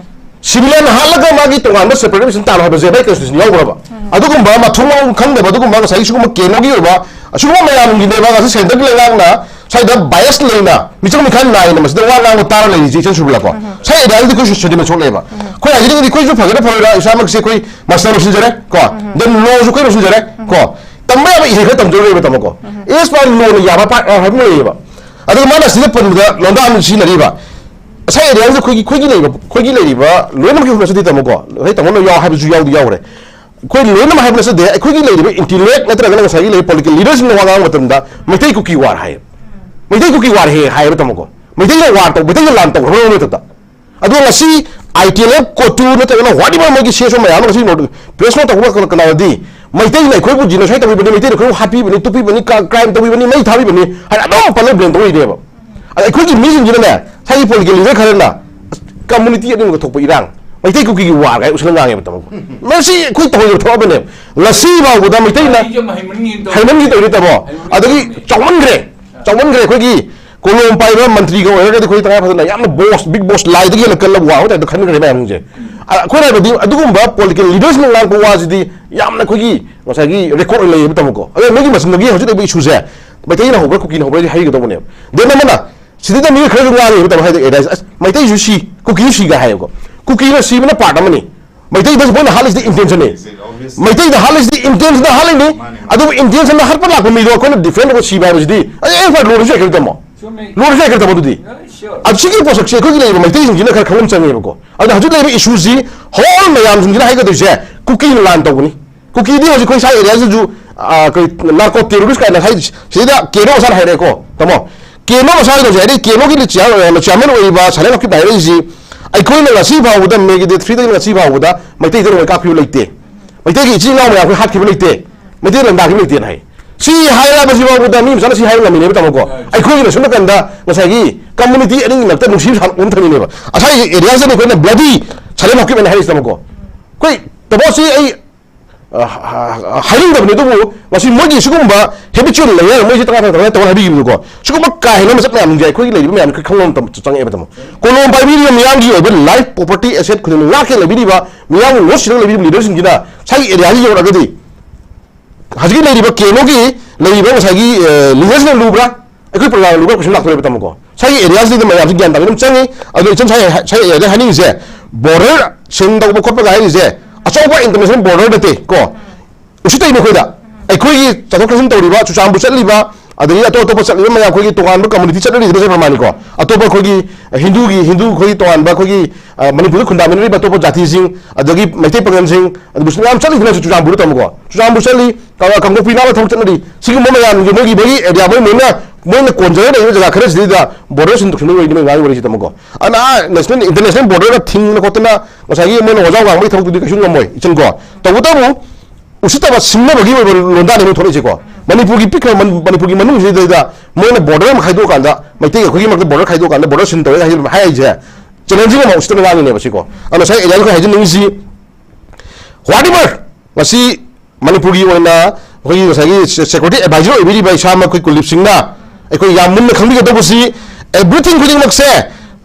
ꯁꯤꯚꯤꯂꯤꯌꯟ ꯍꯥꯠꯂꯒ ꯃꯥꯒꯤ ꯇꯣꯉꯥꯟꯕ ꯁꯦꯄꯔꯦꯠ ꯑꯦꯗꯃꯤꯅꯤꯁꯇ꯭ꯔꯦꯁꯟ ꯇꯥꯟꯅꯣ ꯍꯥꯏꯕꯁꯦ ꯃꯥꯏ ꯀꯟꯁꯇꯤꯇ꯭ꯌꯨꯁꯟ ꯌꯥꯎꯕ꯭ꯔꯕ? ꯑꯗꯨꯒꯨꯝꯕ ꯃꯊꯣꯡ ꯃꯔꯝ ꯈꯪꯗꯕ ꯑꯗꯨꯒꯨꯝꯕ ꯉꯁꯥꯏꯒꯤ ꯁꯤꯒꯨꯝꯕ ꯀꯦꯟ ꯑꯣꯒꯤ ꯑꯣꯏꯕ ꯑꯁꯤꯒꯨꯝꯕ ꯃꯌꯥꯝꯒꯤꯅꯦꯕ ꯉꯁꯤ ꯁꯦꯟꯇꯔꯒꯤ ꯂꯩꯉꯥꯛꯅ ꯁ꯭ꯋꯥꯏꯗ ꯕꯥꯏꯁ ꯂꯩꯅ ꯃꯤꯆꯪ ꯃꯤꯈꯥꯏ ꯅꯥꯏꯅ ꯃꯁꯤꯗ ꯋꯥ ꯉꯥꯡꯕ ꯇꯥꯔ ꯂꯩꯔꯤꯁꯦ ꯏꯆꯟ ꯁꯨꯕꯂꯥꯀꯣ꯫ ꯁ꯭ꯋꯥꯏ ꯑꯦꯔꯤꯌꯥꯗꯗꯤ ꯑꯩꯈꯣꯏꯁꯨ ꯁꯦꯟꯇꯤꯃꯦꯟ ꯁꯣꯛꯂꯛꯑꯦꯕ꯫ ꯑꯩꯈꯣꯏ ꯍꯥꯏꯖꯅꯤꯡꯉꯤꯗꯤ ꯑꯩꯈꯣꯏꯁꯨ ꯐꯒꯦꯔꯥ ꯐꯔꯣꯏꯔꯥ ꯏꯁꯥꯃꯛꯁꯦ ꯑꯩꯈꯣꯏ ꯃꯥꯁꯇꯔ ꯂꯣꯏꯁꯤꯟꯖꯔꯦ ꯀꯣ, ꯗꯦꯟ ꯂꯣꯁꯨ ꯑꯩꯈꯣꯏ ꯂꯣꯏꯁꯤꯟꯖꯔꯦ ꯀꯣ, ꯇꯝꯕ ꯌꯥꯕ ꯏꯍꯩ ꯈꯔ ꯇꯝꯖꯔꯨꯔꯦꯕ ꯇꯥꯃꯣꯀꯣ꯫ ꯑꯦꯁ ꯄꯥ ꯂꯣꯅ ꯌꯥꯕ ꯄꯥꯔꯠ ꯍꯥꯏꯕ ꯑꯃ ꯂꯩꯌꯦꯕ꯫ ꯑꯗꯨꯒ ꯃꯥꯅ ꯁꯤꯗ ꯄꯟꯕꯗ ꯂꯣꯟꯗꯥ ꯑꯃ ꯁꯤꯖꯤꯟꯅꯔꯤꯕ ꯉꯁꯥꯏ ꯑꯦꯔꯤꯌꯥꯁꯤꯗ ꯑꯩꯈꯣꯏꯒꯤ ꯑꯩꯈꯣꯏꯒꯤ ꯂꯩꯕ ꯑꯩꯈꯣꯏꯒꯤ ꯂꯩꯔꯤꯕ ꯂꯣꯏꯅꯃꯛꯀꯤ ꯍꯨꯝꯅꯁꯨꯗꯤ ꯇꯥꯃꯣꯀꯣ, ꯉꯁꯥꯏ ꯇꯥꯃꯣꯅ ꯌꯥꯎ ꯍꯥꯏꯕꯁꯨ ꯌꯥꯎꯗꯤ ꯌꯥꯎꯔꯦ꯫ ꯑꯩꯈꯣꯏ ꯂꯣꯏꯅꯃꯛ ꯍꯥꯏꯕ ꯅꯠꯆꯗꯦ, ꯑꯩꯈꯣꯏꯒꯤ ꯂꯩꯔꯤꯕ ꯏꯟꯇꯤꯂꯦꯛ ꯅꯠꯇ꯭ꯔꯒꯅ ꯉꯁꯥꯏꯒꯤ ꯂꯩꯔꯤꯕ ꯄꯣꯂꯤꯇꯤꯀꯦꯜ ꯂꯤꯗꯔꯁꯤꯡꯅ ꯋꯥ ꯉꯥꯡꯕ ꯃꯇꯝꯗ ꯃꯩꯇꯩ ꯀꯨꯀꯤ ꯋꯥꯔ ꯍꯥꯏꯌꯦꯕ꯫ ꯃꯩꯇꯩ ꯀꯨꯀꯤ ꯋꯥꯔ ꯍꯦꯛ ꯍꯥꯏꯌꯦꯕ ꯇꯥꯃꯣꯀꯣ꯫ ꯃꯩꯇꯩꯅ ꯋꯥꯔ ꯇꯧꯕ, ꯃꯩꯇꯩꯅ ꯂꯥꯟ ꯇꯧꯈ꯭ꯔꯕ ꯃꯇꯝꯗ, ꯑꯗꯣ ꯉꯁꯤ ꯑꯥꯏ ꯇꯤ ꯑꯦꯜ ꯑꯦꯐ, ꯀꯣꯇꯨ ꯅꯠꯇ꯭ꯔꯒꯅ ꯋꯥꯠ ꯏꯚꯔ ꯃꯣꯏꯒꯤ ꯁꯤ ꯑꯦꯁ ꯑꯣ ꯃꯌꯥꯝ ꯑꯃ ꯉꯁꯤ ꯅꯣ-, ꯄ꯭ꯔꯦꯁ ꯅꯣꯠ ꯇꯧꯕ ꯀꯅꯥ-, ꯀꯅꯥꯗꯤ ꯃꯩꯇꯩꯅ ꯑꯩꯈꯣꯏꯕꯨ ꯖꯤꯅꯣꯁꯥꯏꯠ ꯇꯧꯕꯤꯕꯅꯤ, ꯃꯩꯇꯩꯅ ꯑꯩꯈꯣꯏꯕꯨ ꯍꯥꯠꯄꯤꯕꯅꯤ, ꯇꯨꯞꯄꯤꯕꯅꯤ, ꯀ-, ꯀ꯭ꯔꯥꯏꯝ ꯇꯧꯕꯤꯕꯅꯤ, ꯃꯩ ꯊꯥꯕꯤꯕꯅꯤ ꯍꯥꯏꯅ ꯑꯗꯨꯝ ꯄꯜꯂꯒ ꯕ꯭ꯂꯦꯝ ꯇꯧꯔꯤꯅꯦꯕ꯫ ꯑꯗ ꯑꯩꯈꯣꯏꯒꯤ ꯃꯤꯁꯤꯡꯁꯤꯅꯅꯦ, ꯉꯁꯥꯏꯒꯤ ꯄꯣꯂꯤꯇꯤꯀꯦꯜ ꯂꯤꯗꯔ ꯈꯔꯅ ꯀꯝꯃꯨꯅꯤꯇꯤ ꯑꯅꯤꯃꯛꯇ ꯊꯣꯛꯄ ꯏꯔꯥꯡ, ꯃꯩꯇꯩ ꯀꯨꯀꯤꯒꯤ ꯋꯥꯔ ꯀꯥꯏ ꯎꯁꯤꯜꯂ ꯉꯥꯡꯉꯦꯕ ꯇꯥꯃꯣ꯫ ꯃꯁꯤ ꯑꯩꯈꯣꯏ ꯇꯧꯍꯩꯗꯕ ꯊꯕꯛ ꯑꯃꯅꯦꯕ꯫ ꯉꯁꯤ ꯐꯥꯎꯕꯗ ꯃꯩꯇꯩꯅ ꯋꯥꯔꯤꯁꯦ ꯑꯃ ꯍꯩꯃꯟꯒꯤꯅ ꯇꯧꯔꯤ꯫ ꯍꯩꯃꯟꯒꯤ ꯇꯧꯔꯤ ꯇꯥꯃꯣ꯫ ꯍꯩꯃꯟꯒꯤ ꯑꯗꯒꯤ ꯇꯧꯔꯤ꯫ ꯆꯥꯎꯃꯟꯈ꯭ꯔꯦ, ꯆꯥꯎꯃꯟꯈ꯭ꯔꯦ꯫ ꯑꯩꯈꯣꯏꯒꯤ ꯀꯣꯂꯣꯝ ꯄꯥꯏꯕ ꯃꯟꯇ꯭ꯔꯤꯒ ꯑꯣꯏꯔꯒꯗꯤ ꯑꯩꯈꯣꯏ ꯇꯉꯥꯏ ꯐꯗꯅ ꯌꯥꯝꯅ ꯕꯣꯁ, ꯕꯤꯛ ꯕꯣꯁ ꯂꯥꯏꯗꯒꯤ ꯍꯦꯟꯅ ꯀꯜꯂꯕ ꯋꯥꯡꯕ ꯇꯥꯏꯞꯇ ꯈꯟꯈ꯭ꯔꯦ ꯃꯌꯥꯝꯁꯦ꯫ ꯑ, ꯑꯩꯈꯣꯏꯅ ꯍꯥꯏꯕꯗꯤ ꯑꯗꯨꯒꯨꯝꯕ ꯄꯣꯂꯤꯇꯤꯀꯦꯜ ꯂꯤꯗꯔꯁꯤꯡꯅ ꯉꯥꯡꯕ ꯋꯥꯁꯤꯗꯤ ꯌꯥꯝꯅ ꯑꯩꯈꯣꯏꯒꯤ ꯉꯁꯥꯏꯒꯤ ꯔꯦꯀꯣꯔꯗ ꯑꯣꯏꯅ ꯂꯩꯌꯦꯕ ꯇꯥꯃꯣꯀꯣ꯫ ꯑꯗꯣ ꯃꯣꯏꯒꯤ ꯃꯁꯤꯡꯗꯒꯤ ꯍꯧꯖꯤꯛ ꯂꯩꯕ ꯏꯁꯨꯁꯦ ꯃꯩꯇꯩꯅ ꯍꯧꯕ꯭ꯔꯥ ꯀꯨꯀꯤꯅ ꯍꯧꯕ꯭ꯔꯥ ꯍꯥꯏꯗꯤ ꯍꯥꯏꯒꯗꯧꯕꯅꯦꯕ꯫ ꯗꯦꯟ ꯑꯃꯅ ꯁꯤꯗꯩꯗ ꯃꯤ ꯈꯔꯁꯨ ꯉꯥꯡꯉꯦꯕ ꯇꯥꯃꯣ, ꯍꯥꯏꯗꯤ ꯑꯦꯗꯥꯏꯁ, "ꯑꯁ, ꯃꯩꯇꯩꯁꯨ ꯁꯤ, ꯀꯨꯀꯤꯁꯨ ꯁꯤꯒ" ꯍꯥꯏꯌꯦꯕꯀꯣ꯫ ꯀꯨꯀꯤꯅ ꯁꯤꯕꯅ ꯄꯥꯔꯠ ꯑꯃꯅꯤ꯫ ꯃꯩꯇꯩꯗ ꯃꯣꯏꯅ ꯍꯥꯠꯂꯤꯁꯤꯗꯤ ꯏꯟꯇꯦꯟꯁꯟꯅꯤ꯫ Obviously, obviously. ꯃꯩꯇꯩꯗ ꯍꯥꯠꯂꯤꯁꯤꯗꯤ ꯏꯟꯇꯦꯟꯁꯟꯗ ꯍꯥꯠꯂꯤꯅꯤ꯫ ꯃꯥꯅꯦ, ꯃꯥꯅꯦ꯫ ꯑꯗꯨꯕꯨ ꯏꯟꯇꯦꯟꯁꯟꯗ ꯍꯥꯠꯄ ꯂꯥꯛꯄ ꯃꯤꯗꯣ ꯑꯩꯈꯣꯏꯅ ꯗꯤꯐꯦꯟ ꯇꯧꯕ ꯁꯤꯕ ꯍꯥꯏꯕꯁꯤꯗꯤ ꯑꯩ ꯑꯦꯐ ꯑꯥꯏ ꯑꯥꯔ ꯂꯣꯟꯂꯁꯨ ꯌꯥꯏ ꯀꯩꯅꯣ ꯇꯥꯃꯣ꯫ ꯆꯨꯝꯃꯦ꯫ ꯂꯣꯟꯂꯁꯨ ꯌꯥꯏ ꯀꯩꯅꯣ ꯇꯥꯃꯣ ꯑꯗꯨꯗꯤ꯫ Yeah, sure. ꯑꯗꯨ ꯁꯤꯒꯤ ꯄꯣꯠꯁꯛꯁꯦ ꯑꯩꯈꯣꯏꯒꯤ ꯂꯩꯔꯤꯕ ꯃꯩꯇꯩꯁꯤꯡꯁꯤꯅ ꯈꯔ ꯈꯪꯐꯝ ꯆꯪꯉꯦꯕꯀꯣ꯫ ꯑꯗꯨꯅ ꯍꯧꯖꯤꯛ ꯂꯩꯔꯤꯕ ꯏꯁꯨꯁꯤ ꯍꯣꯜ ꯃꯌꯥꯝꯁꯤꯡꯁꯤꯅ ꯍꯥꯏꯒꯗꯣꯏꯁꯦ ꯀꯨꯀꯤꯅ ꯂꯥꯟ ꯇꯧꯕꯅꯤ꯫ ꯀꯨꯀꯤꯗꯤ ꯍꯧꯖꯤꯛ ꯑꯩꯈꯣꯏ ꯁ꯭ꯋꯥꯏ ꯑꯦꯔꯤꯌꯥꯁꯤꯁꯨ, ꯑ, ꯑꯩꯈꯣꯏ ꯅꯥꯔꯀꯣ ꯇꯦꯔꯣꯔꯤꯁ ꯀꯥꯏꯅ ꯍꯥꯏ-, ꯁꯤꯗ ꯀꯦꯅꯣ ꯃꯁꯥꯅ ꯍꯥꯏꯔꯛꯑꯦꯀꯣ, ꯇꯥꯃꯣ꯫ ꯀꯦꯅꯣ ꯃꯁꯥꯒꯤ ꯇꯧꯁꯦ ꯍꯥꯏꯗꯤ ꯀꯦꯅꯣꯒꯤ ꯆꯤꯌꯥꯔ-, ꯆꯤꯌꯥꯔꯃꯦꯟ ꯑꯣꯏꯔꯤꯕ ꯁꯥꯂꯦꯟ ꯍꯥꯀꯤꯞꯅ ꯍꯥꯏꯔꯛꯏꯁꯤ, "ꯑꯩꯈꯣꯏꯅ ꯉꯁꯤ ꯐꯥꯎꯕꯗ, ꯃꯦꯒꯤ ꯗꯦꯠ ꯊ꯭ꯔꯤꯗꯒꯤ ꯉꯁꯤ ꯐꯥꯎꯕꯗ ꯃꯩꯇꯩꯗ ꯅꯣꯡꯃꯩ ꯀꯥꯞꯈꯤꯕ ꯂꯩꯇꯦ꯫ ꯃꯩꯇꯩꯒꯤ ꯏꯆꯤꯜ ꯏꯅꯥꯎ ꯃꯌꯥꯝ ꯑꯩꯈꯣꯏ ꯍꯥꯠꯈꯤꯕ ꯂꯩꯇꯦ꯫ ꯃꯩꯇꯩ ꯂꯝꯗꯥꯈꯤꯕ ꯂꯩꯇꯦꯅ" ꯍꯥꯏ꯫ ꯁꯤ ꯍꯥꯏꯔꯕꯁꯤ ꯐꯥꯎꯕꯗ ꯃꯤ ꯃꯆꯥꯅ ꯁꯤ ꯍꯥꯏꯕ ꯉꯝꯃꯤꯅꯦꯕ ꯇꯥꯃꯣꯀꯣ꯫ ꯑꯩꯈꯣꯏꯒꯤꯅ ꯁꯣꯝ ꯅꯥꯀꯟꯗ ꯉꯁꯥꯏꯒꯤ ꯀꯝꯃꯨꯅꯤꯇꯤ ꯑꯅꯤꯒꯤ ꯃꯔꯛꯇ ꯅꯨꯡꯁꯤ ꯁꯥꯟꯅꯕ ꯊꯝꯃꯤꯅꯦꯕ꯫ ꯉꯁꯥꯏꯒꯤ ꯑꯦꯔꯤꯌꯥꯁꯤꯗ ꯑꯩꯈꯣꯏꯅ ꯕ꯭ꯂꯗꯤ ꯁꯥꯂꯦꯟ ꯍꯥꯀꯤꯞ ꯍꯥꯏꯅ ꯍꯥꯏꯔꯤꯁꯤ ꯇꯥꯃꯣꯀꯣ꯫ ꯑꯩꯈꯣꯏ ꯇꯥꯃꯣ ꯁꯤ ꯑꯩ ꯑ, ꯑ, ꯍꯥꯏꯅꯤꯡꯗꯕꯅꯤ, ꯑꯗꯨꯕꯨ ꯉꯁꯤ ꯃꯣꯏꯒꯤ ꯁꯤꯒꯨꯝꯕ ꯍꯦꯕꯤꯆꯨꯋꯦꯜ ꯂꯩꯌꯔ, ꯃꯣꯏꯁꯤ ꯇꯉꯥꯏ ꯐꯗꯅ ꯇꯧꯔ ꯍꯥꯏꯕꯤꯈꯤꯕꯗꯣ, ꯁꯤꯒꯨꯝꯕ ꯀꯥ ꯍꯦꯟꯅ ꯃꯁꯛ ꯃꯌꯥꯝꯁꯦ ꯑꯩꯈꯣꯏꯒꯤ ꯂꯩꯔꯤꯕ ꯃꯌꯥꯝꯁꯦ ꯈꯪꯕ ꯃꯇꯝ ꯆꯪꯉꯛꯑꯦꯕ ꯇꯥꯃꯣ꯫ ꯀꯣꯂꯣꯝ ꯄꯥꯏꯕꯤꯔꯤꯕ ꯃꯤꯌꯥꯝꯒꯤ ꯑꯣꯏꯕ ꯂꯥꯏꯐ, ꯄ꯭ꯔꯣꯄꯔꯇꯤ, ꯑꯦꯁꯦꯠ ꯈꯨꯗꯤꯡꯃꯛ ꯉꯥꯛꯀꯦ ꯂꯩꯕꯤꯔꯤꯕ, ꯃꯤꯌꯥꯝꯒꯤ ꯅꯣꯠ ꯁꯤꯗ ꯂꯩꯕꯤꯔꯤꯕ ꯂꯤꯗꯔꯁꯤꯡꯁꯤꯅ ꯁ꯭ꯋꯥꯏꯒꯤ ꯑꯦꯔꯤꯌꯥꯁꯤ ꯌꯧꯔꯛꯑꯒꯗꯤ ꯍꯧꯖꯤꯛꯀꯤ ꯂꯩꯔꯤꯕ ꯀꯦꯅꯣꯒꯤ ꯂꯩꯔꯤꯕ ꯉꯁꯥꯏꯒꯤ, ꯑ, ꯂꯤꯗꯔꯁꯤꯅ ꯂꯨꯕ꯭ꯔꯥ? ꯑꯩꯈꯣꯏ ꯄ꯭ꯔꯖꯥꯅ ꯂꯨꯕ꯭ꯔꯥ ꯀꯣꯏꯁꯟ ꯂꯥꯛꯇꯣꯔꯦꯕ ꯇꯥꯃꯣꯀꯣ꯫ ꯁ꯭ꯋꯥꯏꯒꯤ ꯑꯦꯔꯤꯌꯥꯁꯤꯗ ꯃꯌꯥꯝꯁꯤ ꯒ꯭ꯌꯥꯟ ꯇꯥꯕ ꯑꯗꯨꯝ ꯆꯪꯉꯤ꯫ ꯑꯗꯣ ꯏꯆꯟ ꯁ꯭ꯋꯥꯏ, ꯁ꯭ꯋꯥꯏ ꯑꯦꯔꯤꯌꯥꯗ ꯍꯥꯏꯅꯤꯡꯉꯤꯁꯦ, ꯕꯣꯔꯗꯔ ꯁꯤꯟ ꯇꯧꯕ ꯈꯣꯠꯄꯒ ꯍꯥꯏꯔꯤꯁꯦ ꯑꯆꯧꯕ ꯏꯟꯇꯔꯅꯦꯁꯅꯦꯜ ꯕꯣꯔꯗꯔ ꯅꯠꯇꯦ ꯀꯣ꯫ ꯎꯁꯤꯠꯇꯔꯤꯅꯤ ꯑꯩꯈꯣꯏꯗ꯫ ꯑꯩꯈꯣꯏꯒꯤ ꯆꯠꯊꯣꯛ ꯆꯠꯁꯤꯟ ꯇꯧꯔꯤꯕ, ꯆꯨꯔꯆꯥꯟꯄꯨꯔ ꯆꯠꯂꯤꯕ, ꯑꯗꯒꯤ ꯑꯇꯣꯞ ꯑꯇꯣꯞꯄ ꯆꯠꯂꯤꯕ ꯃꯌꯥꯝ, ꯑꯩꯈꯣꯏꯒꯤ ꯇꯣꯉꯥꯟꯕ ꯀꯝꯃꯨꯅꯤꯇꯤ ꯆꯠꯅꯔꯤꯕ ꯆꯠꯄ ꯃꯥꯅꯤꯀꯣ꯫ ꯑꯇꯣꯞꯄ ꯑꯩꯈꯣꯏꯒꯤ ꯍꯤꯟꯗꯨꯒꯤ, ꯍꯤꯟꯗꯨ ꯑꯩꯈꯣꯏꯒꯤ ꯇꯣꯉꯥꯟꯕ ꯑꯩꯈꯣꯏꯒꯤ, ꯑ, ꯃꯅꯤꯄꯨꯔꯗ ꯈꯨꯟꯗꯥꯃꯤꯟꯅꯔꯤꯕ ꯑꯇꯣꯞꯄ ꯖꯥꯇꯤꯁꯤꯡ, ꯑꯗꯒꯤ ꯃꯩꯇꯩ ꯄꯥꯉꯜꯁꯤꯡ, ꯑꯗꯨ ꯃꯨꯁꯂꯤꯝ ꯃꯌꯥꯝ ꯆꯠꯂꯤꯗꯅ ꯆꯨꯔꯆꯥꯟꯄꯨꯔꯗ ꯇꯥꯃꯣꯀꯣ꯫ ꯆꯨꯔꯆꯥꯟꯄꯨꯔ ꯆꯠꯂꯤ, ꯀ-, ꯀꯥꯡꯄꯣꯛꯄꯤ ꯅꯥꯕ ꯊꯕꯛ ꯆꯠꯅꯔꯤ꯫ ꯁꯤꯒꯨꯝꯕ ꯃꯌꯥꯝꯁꯦ ꯃꯣꯏꯒꯤ, ꯃꯣꯏꯒꯤ ꯑꯦꯔꯤꯌꯥ ꯃꯣꯏ ꯂꯣꯏꯅ ꯃꯣꯏꯅ ꯀꯣꯟꯖꯔ ꯂꯩꯕ ꯖꯒꯥ ꯈꯔꯁꯤꯗꯩꯗ border ꯁꯤꯟ ꯇꯧꯁꯤꯟꯕ ꯑꯣꯏꯔꯗꯤ ꯃꯣꯏ ꯉꯥꯡꯉꯤ ꯋꯥꯔꯤꯁꯤ ꯇꯥꯃꯣꯀꯣ꯫ ꯑꯗꯨꯅ national, international border ꯒ ꯊꯤꯡꯗꯅ ꯈꯣꯠꯇꯅ ꯉꯁꯥꯏꯒꯤ ꯃꯣꯏꯅ ꯋꯥꯖꯥꯎ ꯉꯥꯡꯕꯒꯤ ꯊꯕꯛꯇꯨꯗꯤ ꯀꯩꯁꯨ ꯉꯝꯃꯣꯏ ꯏꯆꯟꯀꯣ꯫ ꯇꯧꯕꯇꯕꯨ ꯎꯁꯤꯠꯇꯕ ꯁꯤꯡꯅꯕꯒꯤ ꯑꯣꯏꯕ ꯂꯣꯟꯗꯥꯅꯤ ꯃꯣꯏ ꯊꯣꯛꯂꯛꯏꯁꯦꯀꯣ꯫ ꯃꯅꯤꯄꯨꯔꯒꯤ ꯄꯤꯛꯈ꯭ꯔꯕ ꯃꯅꯤ-, ꯃꯅꯤꯄꯨꯔꯒꯤ ꯃꯅꯨꯡꯁꯤꯗꯩꯗ ꯃꯣꯏꯅ border ꯑꯃ ꯈꯥꯏꯗꯣꯛꯑꯀꯥꯟꯗ, ꯃꯩꯇꯩꯒ ꯑꯩꯈꯣꯏꯒꯤ ꯃꯔꯛꯇ border ꯈꯥꯏꯗꯣꯛꯑꯀꯥꯟꯗ border ꯁꯤꯟ ꯇꯧꯋꯦ ꯍꯥꯏ-, ꯍꯥꯏꯔꯤꯁꯦ challenging ꯑꯃ ꯎꯁꯤꯠꯇꯕ ꯉꯥꯡꯉꯤꯅꯦꯕ ꯁꯤꯀꯣ꯫ ꯑꯗꯨꯅ ꯉꯁꯥꯏ ꯑꯦꯔꯤꯌꯥꯗ ꯑꯩꯈꯣꯏ ꯍꯥꯏꯖꯅꯤꯡꯉꯤꯁꯤ, whatever, ꯉꯁꯤ ꯃꯅꯤꯄꯨꯔꯒꯤ ꯑꯣꯏꯅ ꯑꯩꯈꯣꯏꯒꯤ ꯉꯁꯥꯏꯒꯤ security advisor ꯑꯣꯏꯕꯤꯔꯤꯕ ꯏꯁꯥꯃꯛ ꯑꯩꯈꯣꯏ ꯀꯨꯜꯗꯤꯞ ꯁꯤꯡꯅ ꯑꯩꯈꯣꯏ ꯌꯥꯝ ꯃꯨꯟꯅ ꯈꯪꯕꯤꯒꯗꯧꯕꯁꯤ, everything ꯈꯨꯗꯤꯡꯃꯛꯁꯦ,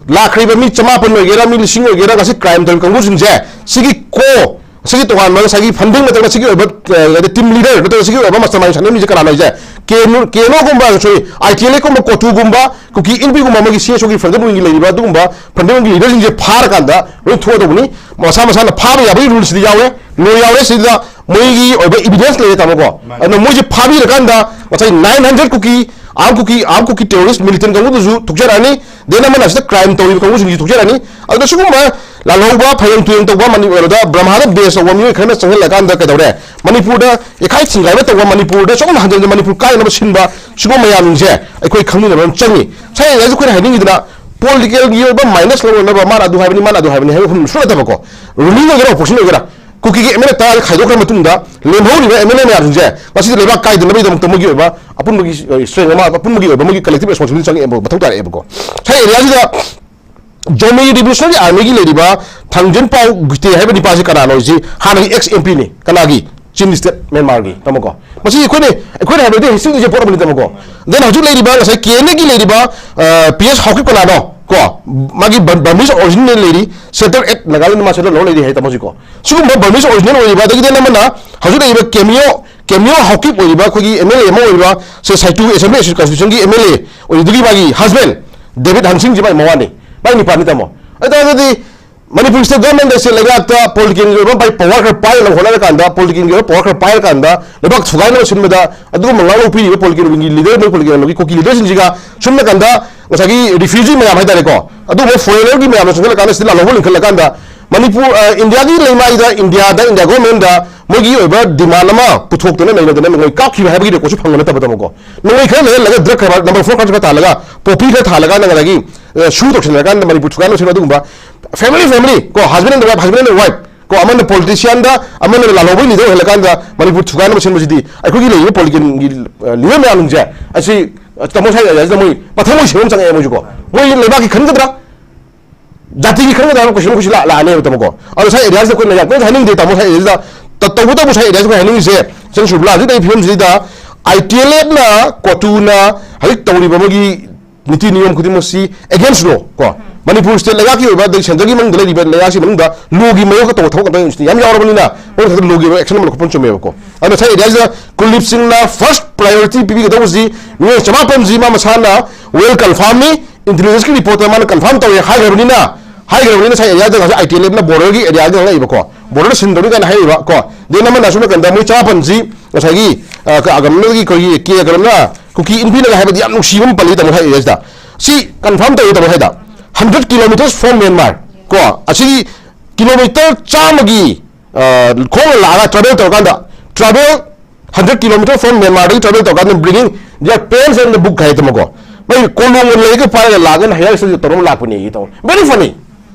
ꯂꯥꯛꯈ꯭ꯔꯤꯕ ꯃꯤ ꯆꯃꯥꯄꯟ ꯑꯣꯏꯒꯦꯔꯥ, ꯃꯤ ꯂꯤꯁꯤꯡ ꯑꯣꯏꯒꯦꯔꯥ, ꯉꯁꯤ crime ꯇꯧꯔꯤꯕ ꯀꯥꯡꯕꯨꯁꯤꯡꯁꯦ, ꯁꯤꯒꯤ ꯀꯣ ꯁꯤꯒꯤ ꯇꯣꯉꯥꯟꯕ ꯉꯁꯥꯏꯒꯤ funding ꯅꯠꯇ꯭ꯔꯒ ꯁꯤꯒꯤ ꯑꯣꯏꯕ, ꯑ, team leader ꯅꯠꯇ꯭ꯔꯒ ꯁꯤꯒꯤ ꯑꯣꯏꯕ mastermind ꯁꯥꯟꯅꯔꯝꯃꯤꯁꯦ ꯀꯅꯥꯅꯣ ꯍꯥꯏꯁꯦ? K N O, K N ꯑꯣꯒꯨꯝꯕ, sorry, ꯑꯥꯏ ꯇꯤ ꯑꯦꯜ ꯑꯦꯒꯨꯝꯕ, ꯀꯣꯇꯨꯒꯨꯝꯕ, ꯀꯨꯀꯤ ꯏꯟꯄꯤꯒꯨꯝꯕ ꯑꯃꯒꯤ ꯁꯤ ꯑꯦꯁ ꯑꯣꯒꯤ funding wingꯒꯤ ꯂꯩꯔꯤꯕ ꯑꯗꯨꯒꯨꯝꯕ funding wingꯒꯤ leaderꯁꯤꯡꯁꯦ ꯐꯥꯔꯀꯥꯟꯗ ꯂꯣꯏ ꯊꯣꯛꯑꯗꯧꯕꯅꯤ꯫ ꯃꯁꯥ ꯃꯁꯥꯅ ꯐꯥꯕ ꯌꯥꯕꯒꯤ ruleꯁꯤꯗꯤ ꯌꯥꯎꯔꯦ, law ꯌꯥꯎꯔꯦ, ꯁꯤꯗ ꯃꯣꯏꯒꯤ ꯑꯣꯏꯕ evidence ꯂꯩꯔꯦ ꯇꯥꯃꯣꯀꯣ꯫ ꯑꯗꯨꯅ ꯃꯣꯏꯁꯦ ꯐꯥꯕꯤꯔꯀꯥꯟꯗ ꯉꯁꯥꯏ nine hundred ꯀꯨꯀꯤ, armed ꯀꯨꯀꯤ, armed ꯀꯨꯀꯤ terrorist militant ꯀꯥꯡꯕꯨꯗꯨꯁꯨ ꯊꯣꯛꯆꯔꯛꯑꯅꯤ, then ꯑꯃꯅ ꯑꯁꯤꯗ crime ꯇꯧꯔꯤꯕ ꯀꯥꯡꯕꯨꯁꯤꯡꯁꯨ ꯊꯣꯛꯆꯔꯛꯑꯅꯤ꯫ ꯑꯗꯨꯅ ꯁꯤꯒꯨꯝꯕ ꯂꯥꯜꯍꯧꯕ, ꯐꯌꯦꯡ ꯇꯨꯌꯦꯡ ꯇꯧꯕ ꯃꯅꯤꯄꯨꯔꯗ ꯕ꯭ꯔꯍꯃꯥꯗ base ꯇꯧꯕ ꯃꯤꯑꯣꯏ ꯈꯔꯅ ꯆꯪꯁꯤꯜꯂꯀꯥꯟꯗ ꯀꯩꯗꯧꯔꯦ? ꯃꯅꯤꯄꯨꯔꯗ ꯌꯩꯈꯥꯏ ꯊꯤꯡꯒꯥꯏꯕ ꯇꯧꯕ, ꯃꯅꯤꯄꯨꯔꯗ ꯁꯨꯝ ꯍꯟꯖꯤꯟ ꯍꯟꯖꯤꯟ ꯃꯅꯤꯄꯨꯔ ꯀꯥꯏꯅꯕ ꯁꯤꯟꯕ, ꯁꯤꯒꯨꯝꯕ ꯃꯌꯥꯝꯁꯤꯡꯁꯦ ꯑꯩꯈꯣꯏ ꯈꯪꯃꯤꯟꯅꯕ ꯑꯃ ꯆꯪꯉꯤ꯫ ꯉꯁꯥꯏ ꯑꯩꯁꯨ ꯑꯩꯈꯣꯏꯅ ꯍꯥꯏꯅꯤꯡꯉꯤꯗꯅ, politicalꯒꯤ ꯑꯣꯏꯕ minus ꯂꯧꯅꯅꯕ, ꯃꯥꯅ ꯑꯗꯨ ꯍꯥꯏꯕꯅꯤ, ꯃꯥꯅ ꯑꯗꯨ ꯍꯥꯏꯕꯅꯤ ꯍꯥꯏꯕ ꯃꯐꯝ ꯁꯨꯡꯅꯠꯇꯕꯀꯣ꯫ Ruling ꯑꯣꯏꯒꯦꯔꯥ opposition ꯑꯣꯏꯒꯦꯔꯥ, ꯀꯨꯀꯤꯒꯤ ꯑꯦꯝ ꯑꯦꯜ ꯑꯦ ꯇꯔꯥꯁꯦ ꯈꯥꯏꯗꯣꯛꯈ꯭ꯔ ꯃꯇꯨꯡꯗ ꯂꯦꯝꯍꯧꯔꯤꯕ ꯑꯦꯝ ꯑꯦꯜ ꯑꯦ ꯃꯌꯥꯝꯁꯤꯡꯁꯦ ꯉꯁꯤꯗꯤ ꯂꯩꯕꯥꯛ ꯀꯥꯏꯗꯅꯕꯒꯤꯗꯃꯛꯇ ꯃꯣꯏꯒꯤ ꯑꯣꯏꯕ ꯑꯄꯨꯟꯕꯒꯤ, ꯑ, strength ꯑꯃ, ꯑꯄꯨꯟꯕꯒꯤ ꯑꯣꯏꯕ ꯃꯣꯏꯒꯤ collective responsibility ꯆꯪꯉꯛꯑꯦꯕ, ꯃꯊꯧ ꯇꯥꯔꯛꯑꯦꯕꯀꯣ꯫ ꯉꯁꯥꯏ ꯑꯦꯔꯤꯌꯥꯁꯤꯗ ꯖꯣꯃꯤ Revolutionary Armyꯒꯤ ꯂꯩꯔꯤꯕ ꯊꯥꯡꯖꯤꯟꯄꯥꯎ ꯒꯨꯏꯇꯦ ꯍꯥꯏꯕ ꯅꯤꯄꯥꯁꯤ ꯀꯅꯥꯅꯣ? ꯍꯥꯏꯁꯤ ꯍꯥꯟꯅꯒꯤ ex M Pꯅꯤ꯫ ꯀꯅꯥꯒꯤ? Chin State, Myanmarꯒꯤ, ꯇꯥꯃꯣꯀꯣ꯫ ꯃꯁꯤ ꯑꯩꯈꯣꯏꯅ, ꯑꯩꯈꯣꯏꯅ ꯍꯥꯏꯕꯗꯤ historyꯒꯤ report ꯑꯃꯅꯤ, ꯇꯥꯃꯣꯀꯣ꯫ Then ꯍꯧꯖꯤꯛ ꯂꯩꯔꯤꯕ ꯉꯁꯥꯏ K N Aꯒꯤ ꯂꯩꯔꯤꯕ, ꯑ, P S Haokip ꯀꯅꯥꯅꯣ? ꯀꯣ, ꯃꯥꯒꯤ Bur-, Burmese originꯅ ꯂꯩꯔꯤ, Shelter at Nagaland ꯃꯥ shelter ꯂꯧꯔ ꯂꯩꯔꯤ ꯍꯥꯏ, ꯇꯥꯃꯣ, ꯍꯧꯖꯤꯛꯀꯣ꯫ ꯁꯤꯒꯨꯝꯕ Burmese originꯅ ꯑꯣꯏꯔꯤꯕ, ꯑꯗꯒꯤꯗꯤ ꯑꯃꯅ ꯍꯧꯖꯤꯛ ꯂꯩꯔꯤꯕ Kemyo, Kemyo Haokip ꯑꯣꯏꯔꯤꯕ ꯑꯩꯈꯣꯏꯒꯤ M L A ꯑꯃ ꯑꯣꯏꯔꯤꯕ, ꯁꯦ, Saitu Assembly Constituencyꯒꯤ M L A ꯑꯣꯏꯔꯤꯗꯨꯒꯤ ꯃꯥꯒꯤ husband, David Hansingꯁꯤ ꯃꯥꯒꯤ ꯃꯋꯥꯅꯤ, ꯃꯥꯒꯤ ꯅꯤꯄꯥꯅꯤ, ꯇꯥꯃꯣ꯫ ꯑꯗꯨ ꯑꯣꯏꯔꯒꯗꯤ ꯃꯅꯤꯄꯨꯔ state government, state ꯂꯩꯉꯥꯛꯇ politicalꯒꯤ ꯑꯣꯏꯕ ꯄꯥꯏ-, power ꯈꯔ ꯄꯥꯏꯅꯕ ꯍꯣꯠꯅꯔꯀꯥꯟꯗ, politicalꯒꯤ ꯑꯣꯏꯕ power ꯈꯔ ꯄꯥꯏꯔꯀꯥꯟꯗ ꯂꯩꯕꯥꯛ ꯊꯨꯒꯥꯏꯅꯕ ꯁꯤꯟꯕꯗ ꯑꯗꯨꯒꯨꯝꯕ ꯉꯥꯡꯂꯧ ꯄꯤꯔꯤꯕ politicalꯒꯤ leader, ꯃꯣꯏ politicalꯒꯤ ꯀꯨꯀꯤ leaderꯁꯤꯡꯁꯤꯒ ꯁꯨꯝ ꯅꯥꯀꯟꯗ ꯉꯁꯥꯏꯒꯤ refugeeꯒꯤ ꯃꯌꯥꯝ ꯍꯥꯏꯇꯥꯔꯦꯀꯣ, ꯑꯗꯨꯒꯨꯝꯕ foreignerꯒꯤ ꯃꯌꯥꯝꯅ ꯆꯪꯁꯤꯜꯂꯀꯥꯟꯗ ꯁꯤꯗ ꯂꯥꯜꯍꯧꯕ ꯂꯤꯡꯈꯠꯂꯀꯥꯟꯗ ꯃꯅꯤꯄꯨꯔ, ꯑ, Indiaꯒꯤ ꯂꯩꯃꯥꯏꯗ, Indiaꯗ, India governmentꯗ ꯃꯣꯏꯒꯤ ꯑꯣꯏꯕ demand ꯑꯃ ꯄꯨꯊꯣꯛꯇꯅ ꯅꯩꯅꯗꯅ ꯅꯣꯡꯃꯩ ꯀꯥꯞꯈꯤꯕ ꯍꯥꯏꯕꯒꯤ record ꯁꯨ ꯐꯪꯕ ꯅꯠꯇꯕ, ꯇꯥꯃꯣꯀꯣ꯫ ꯅꯣꯡꯃꯩ ꯈꯔ ꯂꯩꯍꯜꯂꯒ drug ꯈꯔ, number four ꯈꯔ ꯊꯥꯜꯂꯒ, poppy ꯈꯔ ꯊꯥꯜꯂꯒ, ꯅꯪ ꯉꯁꯥꯏꯒꯤ, ꯑ, shoe ꯇꯧꯁꯤꯟꯅꯔꯀꯥꯟꯗ ꯃꯅꯤꯄꯨꯔ ꯊꯨꯒꯥꯏꯅꯕ ꯁꯦꯝꯕ ꯑꯗꯨꯒꯨꯝꯕ family, family ꯀꯣ, husband and wife, husband and wife ꯀꯣ, ꯑꯃꯅ politician ꯗ, ꯑꯃꯅ ꯂꯥꯜꯍꯧꯕꯒꯤ leader ꯑꯣꯏꯍꯜꯂꯀꯥꯟꯗ ꯃꯅꯤꯄꯨꯔ ꯊꯨꯒꯥꯏꯅꯕ ꯁꯦꯝꯕꯁꯤꯗꯤ ꯑꯩꯈꯣꯏꯒꯤ ꯂꯩꯔꯤꯕ political ꯒꯤ, ꯑ, leader ꯃꯌꯥꯝꯁꯦ ꯑꯁꯤ, ꯑ, ꯇꯥꯃꯣ ꯁ꯭ꯋꯥꯏ area ꯁꯤꯗ ꯃꯣꯏ ꯃꯊꯪ ꯃꯣꯏ ꯁꯦꯝꯕ ꯑꯃ ꯆꯪꯉꯛꯑꯦ ꯃꯣꯏꯁꯨꯀꯣ꯫ ꯃꯣꯏ ꯂꯩꯕꯥꯛꯀꯤ ꯈꯟꯒꯗ꯭ꯔꯥ? ꯖꯥꯇꯤꯒꯤ ꯈꯟꯒꯗ꯭ꯔꯥ ꯍꯥꯏꯕ question ꯑꯃ ꯑꯩꯈꯣꯏꯁꯨ ꯂꯥꯛ-, ꯂꯥꯛꯑꯅꯦꯕ, ꯇꯥꯃꯣꯀꯣ꯫ ꯑꯗꯣ ꯁ꯭ꯋꯥꯏ area ꯁꯤꯗ ꯑꯩꯈꯣꯏꯅ ꯌꯥꯝ ꯀꯟꯅ ꯍꯥꯏꯅꯤꯡꯗꯦ, ꯇꯥꯃꯣ, ꯁ꯭ꯋꯥꯏ area ꯁꯤꯗ ꯇ-, ꯇꯧꯕꯇꯕꯨ ꯁ꯭ꯋꯥꯏ area ꯁꯤꯗ ꯑꯩꯈꯣꯏ ꯍꯥꯏꯅꯤꯡꯉꯤꯁꯦ, ꯏꯆꯟ ꯁꯨꯔꯕꯂꯥ, ꯍꯧꯖꯤꯛ ꯂꯩꯔꯤꯕ ꯐꯤꯕꯝꯁꯤꯗ I T L F ꯅ, ꯀꯣꯇꯨꯅ ꯍꯧꯖꯤꯛ ꯇꯧꯔꯤꯕ ꯃꯣꯏꯒꯤ ꯅꯤꯇꯤ ꯅꯤꯌꯣꯝ ꯈꯨꯗꯤꯡꯃꯛꯁꯤ against ꯅꯣ ꯀꯣ꯫ ꯃꯅꯤꯄꯨꯔ state ꯂꯩꯉꯥꯛꯀꯤ ꯑꯣꯏꯕ, ꯑꯗꯩ centre ꯒꯤ ꯃꯅꯨꯡꯗ ꯂꯩꯔꯤꯕ ꯂꯩꯉꯥꯛꯁꯤ ꯃꯅꯨꯡꯗ law ꯒꯤ ꯃꯥꯌꯣꯛꯇ ꯇꯧꯕ ꯊꯕꯛ ꯉꯥꯛꯇ ꯌꯥꯝ ꯌꯥꯎꯔꯕꯅꯤꯅ, ꯃꯣꯏ ꯃꯊꯛꯇ law ꯒꯤ ꯑꯣꯏꯕ action ꯑꯃ ꯂꯧꯈꯠꯄ ꯆꯨꯝꯃꯦꯕꯀꯣ꯫ ꯑꯗꯨꯅ ꯁ꯭ꯋꯥꯏ area ꯁꯤꯗ ꯀꯨꯜꯗꯤꯞ ꯁꯤꯡꯅ first priority ꯄꯤꯕꯤꯒꯗꯧꯕꯁꯤ ꯃꯤꯑꯣꯏ ꯆꯃꯥꯄꯟꯁꯤ ꯃꯥ ꯃꯁꯥꯅ well confirm ꯅꯤ, intelligence ꯀꯤ report ꯇ ꯃꯥꯅ confirm ꯇꯧꯔꯦ ꯍꯥꯏꯈ꯭ꯔꯕꯅꯤꯅ, ꯍꯥꯏꯈ꯭ꯔꯕꯅꯤꯅ ꯁ꯭ꯋꯥꯏ area ꯗ ꯉꯁꯥꯏ I T L F ꯅ border ꯒꯤ area ꯗ ꯉꯥꯡꯉꯛꯏꯕꯀꯣ, border ꯗ ꯁꯤꯟꯗꯧꯅꯤ ꯀꯥꯏꯅ ꯍꯥꯏꯔꯤꯕ ꯀꯣ꯫ Then ꯑꯃꯅ ꯑꯁꯣꯝ ꯅꯥꯀꯟꯗ ꯃꯣꯏ ꯆꯃꯥꯄꯟꯁꯤ ꯉꯁꯥꯏꯒꯤ, ꯑ, ꯀ-, ꯀꯩꯅꯣꯝꯅꯒꯤ ꯑꯩꯈꯣꯏꯒꯤ ꯀꯦ ꯀꯩꯅꯣꯝꯅ ꯀꯨꯀꯤ ꯏꯟꯕꯤꯅꯒ ꯍꯥꯏꯕꯗꯤ ꯌꯥꯝ ꯅꯨꯡꯁꯤꯕ ꯑꯃ ꯄꯜꯂꯤ ꯇꯥꯃꯣ ꯍꯥꯏ area ꯁꯤꯗ꯫ ꯁꯤ confirm ꯇꯧꯔꯤ ꯇꯥꯃꯣ ꯍꯥꯏꯗ꯫ Hundred kilometers from Myanmar ꯀꯣ, ꯑꯁꯤꯒꯤ kilometer ꯆꯥꯝꯃꯒꯤ, ꯑ, ꯈꯣꯡꯅ ꯂꯥꯛꯑꯒ travel ꯇꯧꯔꯀꯥꯟꯗ, travel hundred kilometer from Myanmar ꯗꯒꯤ travel ꯇꯧꯔꯀꯥꯟꯗ bringing their parents and the book ꯍꯥꯏ ꯇꯥꯃꯣꯀꯣ꯫ ꯃꯣꯏ ꯀꯣꯂꯣꯝꯒ ꯂꯩꯒ ꯄꯥꯏꯔꯒ ꯂꯥꯛꯑꯒ hire ꯁꯤꯗ ꯇꯧꯔꯒ ꯂꯥꯛꯄꯅꯦ ꯇꯥꯃꯣ꯫ Very funny꯫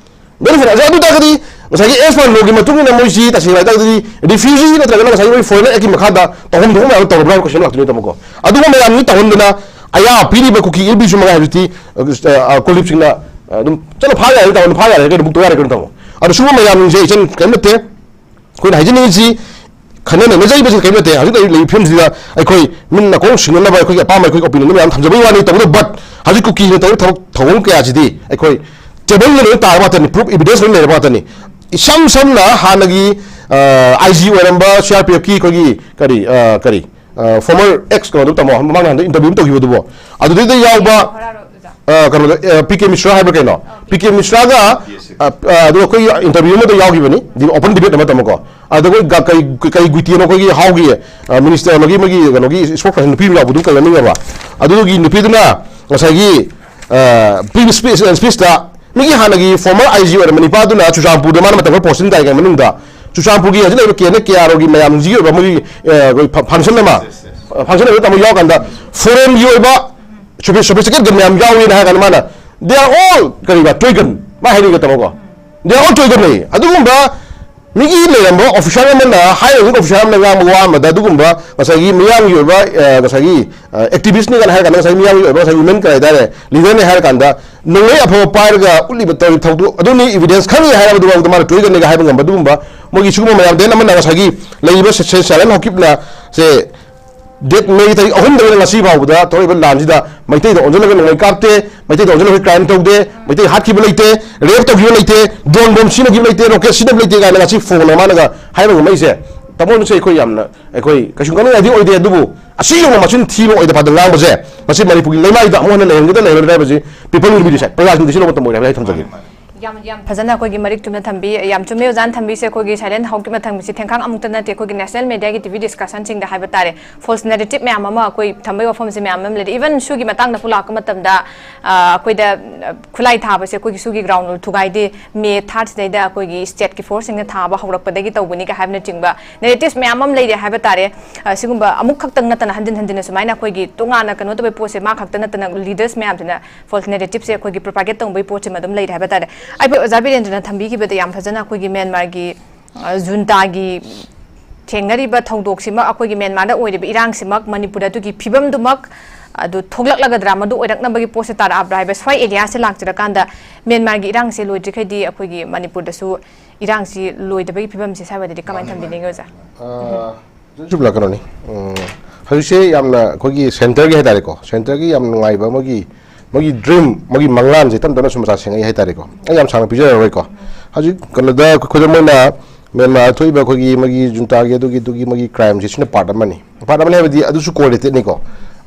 Very funny꯫ ꯑꯗꯨ, ꯑꯗꯨ ꯇꯥꯔꯒꯗꯤ ꯉꯁꯥꯏꯒꯤ as per law ꯒꯤ ꯃꯇꯨꯡ ꯏꯟꯅ ꯃꯣꯏꯁꯤ ꯇꯁꯦꯡꯅ ꯍꯥꯏ ꯇꯥꯔꯒꯗꯤ refugee ꯅꯠꯇ꯭ꯔꯒꯅ ꯉꯁꯥꯏꯒꯤ ꯃꯣꯏ Foreigner Act ꯀꯤ ꯃꯈꯥꯗ ꯇꯧꯐꯝ ꯊꯣꯛꯄ ꯃꯌꯥꯝ ꯇꯧꯔꯕ꯭ꯔꯥ ꯍꯥꯏꯕ question ꯂꯥꯛꯇꯣꯏꯅꯤ ꯇꯥꯃꯣꯀꯣ꯫ ꯑꯗꯨꯒꯨꯝꯕ ꯃꯌꯥꯝꯗꯨ ꯇꯧꯍꯟꯗꯅ ꯑꯌꯥꯕ ꯄꯤꯔꯤꯕ ꯀꯨꯀꯤ ꯏꯜ ꯕꯤꯁꯨ ꯃꯉꯥꯏ ꯍꯧꯖꯤꯛꯇꯤ, ꯑ, ꯑ, ꯀꯨꯜꯗꯤꯞ ꯁꯤꯡꯅ, ꯑ, ꯑꯗꯨꯝ ꯆꯠꯂꯣ ꯐꯥ ꯌꯥꯔꯦ ꯇꯥꯃꯣ, ꯐꯥ ꯌꯥꯔꯦ ꯀꯩꯅꯣ, book ꯇꯧ ꯌꯥꯔꯦ ꯀꯩꯅꯣ ꯇꯥꯃꯣ꯫ ꯑꯗꯣ ꯁꯤꯒꯨꯝꯕ ꯃꯌꯥꯝꯁꯤꯡꯁꯦ ꯏꯆꯟ ꯀꯔꯤꯝ ꯅꯠꯇꯦ꯫ ꯑꯩꯈꯣꯏꯅ ꯍꯥꯏꯖꯅꯤꯡꯉꯤꯁꯤ ꯈꯟꯅ ꯅꯩꯅꯖꯔꯤꯕꯁꯤ ꯀꯔꯤꯝ ꯅꯠꯇꯦ꯫ ꯍꯧꯖꯤꯛ ꯂꯩꯔꯤꯕ ꯐꯤꯕꯝꯁꯤꯗ ꯑꯩꯈꯣꯏ ꯃꯤꯠ ꯅꯥꯀꯣꯡ ꯁꯤꯡꯅꯅꯕ ꯑꯩꯈꯣꯏꯒꯤ ꯑꯄꯥꯝꯕ ꯑꯩꯈꯣꯏꯒꯤ opinion ꯗꯨ ꯃꯌꯥꯝ ꯊꯝꯖꯕꯒꯤ ꯋꯥꯅꯤ꯫ ꯇꯧꯕꯇꯕꯨ but ꯍꯧꯖꯤꯛ ꯀꯨꯀꯤꯁꯤꯡꯅ ꯇꯧꯔꯤꯕ ꯊꯕꯛ ꯊꯧꯑꯣꯡ ꯀꯌꯥꯁꯤꯗꯤ ꯑꯩꯈꯣꯏ table ꯗ ꯂꯣꯏꯅ ꯇꯥꯔꯕ ꯉꯥꯛꯇꯅꯤ, proof evidence ꯂꯣꯏꯅ ꯂꯩꯔꯕ ꯉꯥꯛꯇꯅꯤ꯫ ꯏꯁꯝ ꯁꯝꯅ ꯍꯥꯟꯅꯒꯤ, ꯑ, I G ꯑꯣꯏꯔꯝꯕ C R P F ꯀꯤ ꯑꯩꯈꯣꯏꯒꯤ ꯀꯔꯤ, ꯑ, ꯀꯔꯤ, ꯑ, former ex ꯀꯩꯅꯣꯗꯣ ꯇꯥꯃꯣ, ꯃꯃꯥꯡꯗ ꯍꯟꯗꯛ interview ꯑꯃ ꯇꯧꯈꯤꯕꯗꯨꯕꯣ, ꯑꯗꯨꯗꯩꯗ ꯌꯥꯎꯕ, ꯍꯣꯔꯥꯔꯣ ꯑꯣꯖꯥ꯫ ꯑ, ꯀꯩꯅꯣꯗ, ꯑ, P K ꯃꯤꯁ꯭ꯔꯥ ꯍꯥꯏꯕ꯭ꯔꯥ ꯀꯩꯅꯣ? ꯑ, P K ꯃꯤꯁ꯭ꯔꯥꯒ, ꯑ, ꯑ, ꯑꯗꯨꯒ ꯑꯩꯈꯣꯏꯒꯤ interview ꯑꯃꯗ ꯌꯥꯎꯈꯤꯕꯅꯤ, open debate ꯑꯃ ꯇꯥꯃꯣꯀꯣ꯫ ꯑꯗꯨꯒ ꯀꯩ, ꯀꯩ ꯒꯨꯏꯇꯦꯅꯣ ꯑꯩꯈꯣꯏꯒꯤ ꯍꯥꯎꯒꯤ, ꯑ, minister ꯑꯃꯒꯤ, ꯃꯣꯏꯒꯤ ꯀꯩꯅꯣꯒꯤ spokesperson ꯅꯨꯄꯤ ꯑꯃ ꯌꯥꯎꯕꯗꯨ ꯀꯩ ꯃꯃꯤꯡ ꯍꯥꯏꯕ? ꯑꯗꯨꯒꯤ ꯅꯨꯄꯤꯗꯨꯅ ꯉꯁꯥꯏꯒꯤ, ꯑ, previous speech, speech ꯇ ꯃꯤꯒꯤ ꯍꯥꯟꯅꯒꯤ former I G ꯑꯣꯏꯔꯝꯕ ꯅꯤꯄꯥꯗꯨꯅ ꯆꯨꯔꯆꯥꯟꯄꯨꯔꯗ ꯃꯥꯅ ꯃꯇꯝ ꯈꯔ posting ꯇꯥꯏ ꯀꯥꯏ ꯃꯅꯨꯡꯗ ꯆꯨꯔꯆꯥꯟꯄꯨꯔꯒꯤ ꯍꯧꯖꯤꯛ ꯂꯩꯔꯤꯕ ꯀꯦ ꯑꯦꯟ ꯑꯦ ꯀꯦ ꯑꯥꯔ ꯑꯣꯒꯤ ꯃꯌꯥꯝꯁꯤꯒꯤ ꯑꯣꯏꯕ ꯃꯣꯏꯒꯤ, ꯑ, ꯑꯩꯈꯣꯏ ꯐ-, ꯐꯪꯁꯟ ꯑꯃ, ꯑ, ꯐꯪꯁꯟ ꯑꯃ ꯇꯥꯃꯣ ꯌꯥꯎꯔꯀꯥꯟꯗ ꯐꯣꯔꯦꯟꯒꯤ ꯑꯣꯏꯕ ꯁꯣꯐꯤ-, ꯁꯣꯐꯤꯁꯇꯤꯀꯦꯠꯀꯤ ꯃꯌꯥꯝ ꯌꯥꯎꯏꯅ ꯍꯥꯏꯔ ꯀꯥꯟꯗ ꯃꯥꯅ, "They are all ꯀꯔꯤꯕ ꯇꯣꯏꯒꯟ" ꯃꯥ ꯍꯥꯏꯅꯤꯡꯒ ꯇꯥꯃꯣꯀꯣ, "They are all ꯇꯣꯏꯒꯟ" ꯂꯩ꯫ ꯑꯗꯨꯒꯨꯝꯕ ꯃꯤꯒꯤ ꯂꯩꯔꯝꯕ ꯑꯣꯐꯤꯁꯥꯔ ꯑꯃꯅ, ꯍꯥꯏ ꯔꯦꯡꯀꯤꯡ ꯑꯣꯐꯤꯁꯥꯔ ꯑꯃꯅ ꯉꯥꯡꯕ ꯋꯥ ꯑꯃꯗ ꯑꯗꯨꯒꯨꯝꯕ ꯉꯁꯥꯏꯒꯤ ꯃꯤꯌꯥꯝꯒꯤ ꯑꯣꯏꯕ, ꯑ, ꯉꯁꯥꯏꯒꯤ, ꯑ, ꯑꯦꯛꯇꯤꯚꯤꯁ꯭ꯠꯅꯤ ꯀꯥꯏꯅ ꯍꯥꯏꯔ ꯀꯥꯟꯗ, ꯉꯁꯥꯏꯒꯤ ꯃꯤꯌꯥꯝꯒꯤ ꯑꯣꯏꯕ ꯉꯁꯥꯏ ꯋꯨꯃꯦꯟ ꯀꯔꯤ ꯍꯥꯏꯇꯥꯔꯦ, ꯂꯤꯗꯔꯅꯤ ꯍꯥꯏꯔ ꯀꯥꯟꯗ ꯅꯣꯡꯃꯩ ꯑꯐꯕ ꯄꯥꯏꯔꯒ ꯎꯠꯂꯤꯕ ꯇꯧꯔꯤꯕ ꯊꯧꯗꯣꯛ ꯑꯗꯨꯅꯤ, ꯏꯚꯤꯗꯦꯟꯁ ꯈꯪꯉꯤ ꯍꯥꯏꯔꯕꯗꯨ ꯐꯥꯎꯗ ꯃꯥꯅ ꯇꯣꯏꯒꯟꯅꯤꯒ ꯍꯥꯏꯕ ꯉꯝꯕ ꯑꯗꯨꯒꯨꯝꯕ ꯃꯣꯏꯒꯤ ꯁꯤꯒꯨꯝꯕ ꯃꯌꯥꯝ꯫ ꯗꯦꯟ ꯑꯃꯅ ꯉꯁꯥꯏꯒꯤ ꯂꯩꯔꯤꯕ ꯁꯦ-, ꯁꯦ-, ꯁꯥꯏꯂꯦꯟ ꯍꯣꯀꯤꯞꯅ ꯁꯦ ꯗꯦꯠ ꯃꯦ ꯇꯥꯔꯤꯛ ꯑꯍꯨꯝꯗꯒꯤꯅ ꯉꯁꯤ ꯐꯥꯎꯕꯗ ꯊꯣꯛꯂꯤꯕ ꯂꯥꯟꯁꯤꯗ ꯃꯩꯇꯩꯗ ꯑꯣꯟꯁꯤꯜꯂꯒ ꯅꯣꯡꯃꯩ ꯀꯥꯞꯇꯦ, ꯃꯩꯇꯩꯗ ꯑꯣꯟꯁꯤꯜꯂꯒ ꯀ꯭ꯔꯥꯏꯝ ꯇꯧꯗꯦ, ꯃꯩꯇꯩ ꯍꯥꯠꯈꯤꯕ ꯂꯩꯇꯦ, ꯔꯦꯞ ꯇꯧꯈꯤꯕ ꯂꯩꯇꯦ, ꯗ꯭ꯔꯣꯟ ꯕꯣꯝ ꯁꯤꯖꯤꯟꯅꯈꯤꯕ ꯂꯩꯇꯦ, ꯔꯣꯀꯦꯠ ꯁꯤꯖꯤꯟꯅꯕ ꯂꯩꯇꯦ ꯀꯥꯏꯅ ꯉꯁꯤ ꯐꯣꯡꯅ ꯃꯥꯅꯒ ꯍꯥꯏꯕ ꯉꯝꯃꯛꯏꯁꯦ, ꯇꯥꯃꯣꯅꯁꯨ ꯑꯩꯈꯣꯏ ꯌꯥꯝꯅ, ꯑꯩꯈꯣꯏ ꯀꯩꯁꯨ ꯀꯥꯟꯅꯅꯤꯡꯉꯥꯏꯗꯤ ꯑꯣꯏꯗꯦ꯫ ꯑꯗꯨꯕꯨ ꯑꯁꯤ ꯌꯧꯅ ꯃꯆꯤꯟ ꯊꯤꯕ ꯑꯣꯏꯗ ꯄꯥꯗ ꯉꯥꯡꯕꯁꯦ, ꯃꯁꯤ ꯃꯅꯤꯄꯨꯔꯒꯤ ꯂꯩꯃꯥꯏꯗ ꯑꯃꯨꯛ ꯍꯟꯅ ꯂꯩꯍꯟꯒꯗ꯭ꯔꯥ ꯂꯩꯍꯟꯂꯣꯏꯗ꯭ꯔꯥ ꯍꯥꯏꯕꯁꯤ people will be decide, ꯄ꯭ꯔꯖꯥꯁꯤꯡꯗ ꯁꯤ ꯂꯧꯕ ꯃꯇꯝ ꯑꯣꯏꯔꯦ ꯍꯥꯏꯕꯁꯤ ꯑꯩ ꯊꯝꯖꯒꯦ꯫ ꯌꯥꯝ, ꯌꯥꯝ ꯐꯖꯅ ꯑꯩꯈꯣꯏꯒꯤ ꯃꯔꯤꯛ ꯆꯨꯝꯅ ꯊꯝꯕꯤ, ꯌꯥꯝ ꯆꯨꯝꯃꯦ ꯑꯣꯖꯥꯅ ꯊꯝꯕꯤꯁꯦ꯫ ꯑꯩꯈꯣꯏꯒꯤ ꯁꯥꯏꯂꯦꯟ ꯍꯣꯀꯤꯞꯅ ꯊꯝꯕꯤꯁꯦ ꯊꯦꯡꯈꯥꯡ ꯑꯃꯨꯛꯇ ꯅꯠꯇꯦ, ꯑꯩꯈꯣꯏꯒꯤ ꯅꯦꯁꯅꯦꯜ ꯃꯦꯗꯤꯌꯥꯒꯤ ꯇꯤ ꯚꯤ ꯗꯤꯁꯀꯁꯟꯁꯤꯡꯗ ꯍꯥꯏꯕ ꯇꯥꯔꯦ, ꯐꯣꯜꯁ ꯅꯦꯔꯦꯇꯤꯚ ꯃꯌꯥꯝ ꯑꯃ ꯑꯩꯈꯣꯏ ꯊꯝꯕꯒꯤ ꯋꯥꯐꯝꯁꯦ ꯃꯌꯥꯝ ꯑꯃ ꯂꯩꯔꯦ꯫ ꯏꯚꯟ ꯁꯨꯒꯤ ꯃꯇꯥꯡꯗ ꯄꯨ ꯂꯥꯛꯄ ꯃꯇꯝꯗ, ꯑ, ꯑꯩꯈꯣꯏꯗ, ꯑ, ꯈꯨꯠꯂꯥꯏ ꯊꯥꯕꯁꯦ ꯑꯩꯈꯣꯏꯒꯤ ꯁꯨꯒꯤ ꯒ꯭ꯔꯥꯎꯟ ꯊꯨꯒꯥꯏꯗꯦ, ꯃꯦ ꯊꯥꯔꯠꯁꯤꯗꯩꯗ ꯑꯩꯈꯣꯏꯒꯤ ꯁ꯭ꯇꯦꯠꯀꯤ ꯐꯣꯔꯁꯁꯤꯡꯅ ꯊꯥꯕ ꯍꯧꯔꯛꯄꯗꯒꯤ ꯇꯧꯕꯅꯤꯒ ꯍꯥꯏꯕꯅꯆꯤꯡꯕ ꯅꯦꯔꯦꯇꯤꯚꯁ ꯃꯌꯥꯝ ꯑꯃ ꯂꯩꯔꯦ ꯍꯥꯏꯕ ꯇꯥꯔꯦ꯫ ꯑ, ꯁꯤꯒꯨꯝꯕ ꯑꯃꯨꯛ ꯈꯛꯇꯪ ꯅꯠꯇꯅ ꯍꯟꯖꯤꯟ ꯍꯟꯖꯤꯟꯅ ꯁꯨꯃꯥꯏꯅ ꯑꯩꯈꯣꯏꯒꯤ ꯇꯣꯉꯥꯟꯅ ꯀꯩꯅꯣ ꯇꯧꯕꯒꯤ ꯄꯣꯠꯁꯦ ꯃꯥ ꯈꯛꯇ ꯅꯠꯇꯅ ꯂꯤꯗꯔꯁ ꯃꯌꯥꯝꯁꯤꯅ ꯐꯣꯜꯁ ꯅꯦꯔꯦꯇꯤꯚꯁꯦ ꯑꯩꯈꯣꯏꯒꯤ ꯄ꯭ꯔꯣꯄꯥꯒꯦꯠ ꯇꯧꯕꯒꯤ ꯄꯣꯠꯁꯤꯃ ꯑꯗꯨꯝ ꯂꯩꯔꯦ ꯍꯥꯏꯕ ꯇꯥꯔꯦ꯫ ꯑꯩꯈꯣꯏ ꯑꯣꯖꯥ ꯕꯤꯔꯦꯟꯗ꯭ꯔꯅ ꯊꯝꯕꯤꯈꯤꯕꯗ ꯌꯥꯝ ꯐꯖꯅ ꯑꯩꯈꯣꯏꯒꯤ ꯃ꯭ꯌꯥꯟꯃꯥꯔꯒꯤ, ꯑ, ꯖꯨꯟꯇꯥꯒꯤ ꯊꯦꯡꯅꯔꯤꯕ ꯊꯧꯗꯣꯛꯁꯤꯃꯛ, ꯑꯩꯈꯣꯏꯒꯤ ꯃ꯭ꯌꯥꯟꯃꯥꯔꯗ ꯑꯣꯏꯔꯤꯕ ꯏꯔꯥꯡꯁꯤꯃꯛ, ꯃꯅꯤꯄꯨꯔꯗ ꯑꯗꯨꯒꯤ ꯐꯤꯕꯝꯗꯨꯃꯛ ꯑꯗꯨ ꯊꯣꯛꯂꯛꯂꯒꯗ꯭ꯔꯥ, ꯃꯗꯨ ꯑꯣꯏꯔꯛꯅꯕꯒꯤ ꯄꯣꯠꯁꯦ ꯇꯥꯔꯛꯑꯕ꯭ꯔꯥ ꯍꯥꯏꯕ, ꯁ꯭ꯋꯥꯏ ꯑꯦꯔꯤꯌꯥꯁꯦ ꯂꯥꯛꯆꯔꯀꯥꯟꯗ ꯃ꯭ꯌꯥꯟꯃꯥꯔꯒꯤ ꯏꯔꯥꯡꯁꯦ ꯂꯣꯏꯗ꯭ꯔꯤꯈꯩꯗꯤ ꯑꯩꯈꯣꯏꯒꯤ ꯃꯅꯤꯄꯨꯔꯗꯁꯨ ꯏꯔꯥꯡꯁꯤ ꯂꯣꯏꯗꯕꯒꯤ ꯐꯤꯕꯝꯁꯦ ꯁ꯭ꯋꯥꯏꯋꯥꯏꯗꯗꯤ ꯀꯃꯥꯏꯅ ꯊꯝꯕꯤꯅꯤꯡꯉꯤ ꯑꯣꯖꯥ? ꯑ, ꯆꯨꯝꯂꯥ ꯀꯩꯅꯣꯅꯤ꯫ ꯎꯝ, ꯍꯧꯖꯤꯛꯁꯦ ꯌꯥꯝꯅ ꯑꯩꯈꯣꯏꯒꯤ ꯁꯦꯟꯇꯔꯒꯤ ꯍꯥꯏꯇꯥꯔꯦꯀꯣ, ꯁꯦꯟꯇꯔꯒꯤ ꯌꯥꯝ ꯅꯨꯡꯉꯥꯏꯕ ꯑꯃꯒꯤ, ꯃꯣꯏꯒꯤ ꯗ꯭ꯔꯤꯝ, ꯃꯣꯏꯒꯤ ꯃꯪꯂꯥꯟꯁꯦ ꯇꯞ ꯇꯞꯅ ꯁꯨꯝ ꯃꯆꯥ ꯁꯦꯡꯉꯛꯏ ꯍꯥꯏꯇꯥꯔꯦꯀꯣ꯫ ꯑꯩ ꯌꯥꯝ ꯁꯥꯡꯅ ꯄꯤꯖꯔꯔꯣꯏꯀꯣ꯫ ꯍꯧꯖꯤꯛ ꯀꯩꯅꯣꯗ ꯈꯨꯗꯝ ꯑꯣꯏꯅ ꯃ꯭ꯌꯥꯟꯃꯥꯔ ꯊꯣꯛꯏꯕ ꯑꯩꯈꯣꯏꯒꯤ ꯃꯣꯏꯒꯤ ꯖꯨꯟꯇꯥꯒꯤ ꯑꯗꯨꯒꯤ, ꯑꯗꯨꯒꯤ ꯃꯣꯏꯒꯤ ꯀ꯭ꯔꯥꯏꯝꯁꯦ ꯁꯤꯅ ꯄꯥꯔꯠ ꯑꯃꯅꯤ꯫ ꯄꯥꯔꯠ ꯑꯃꯅꯤ ꯍꯥꯏꯕꯗꯤ ꯑꯗꯨꯁꯨ ꯀꯣꯔꯤꯂꯦꯇꯦꯠꯅꯤꯀꯣ꯫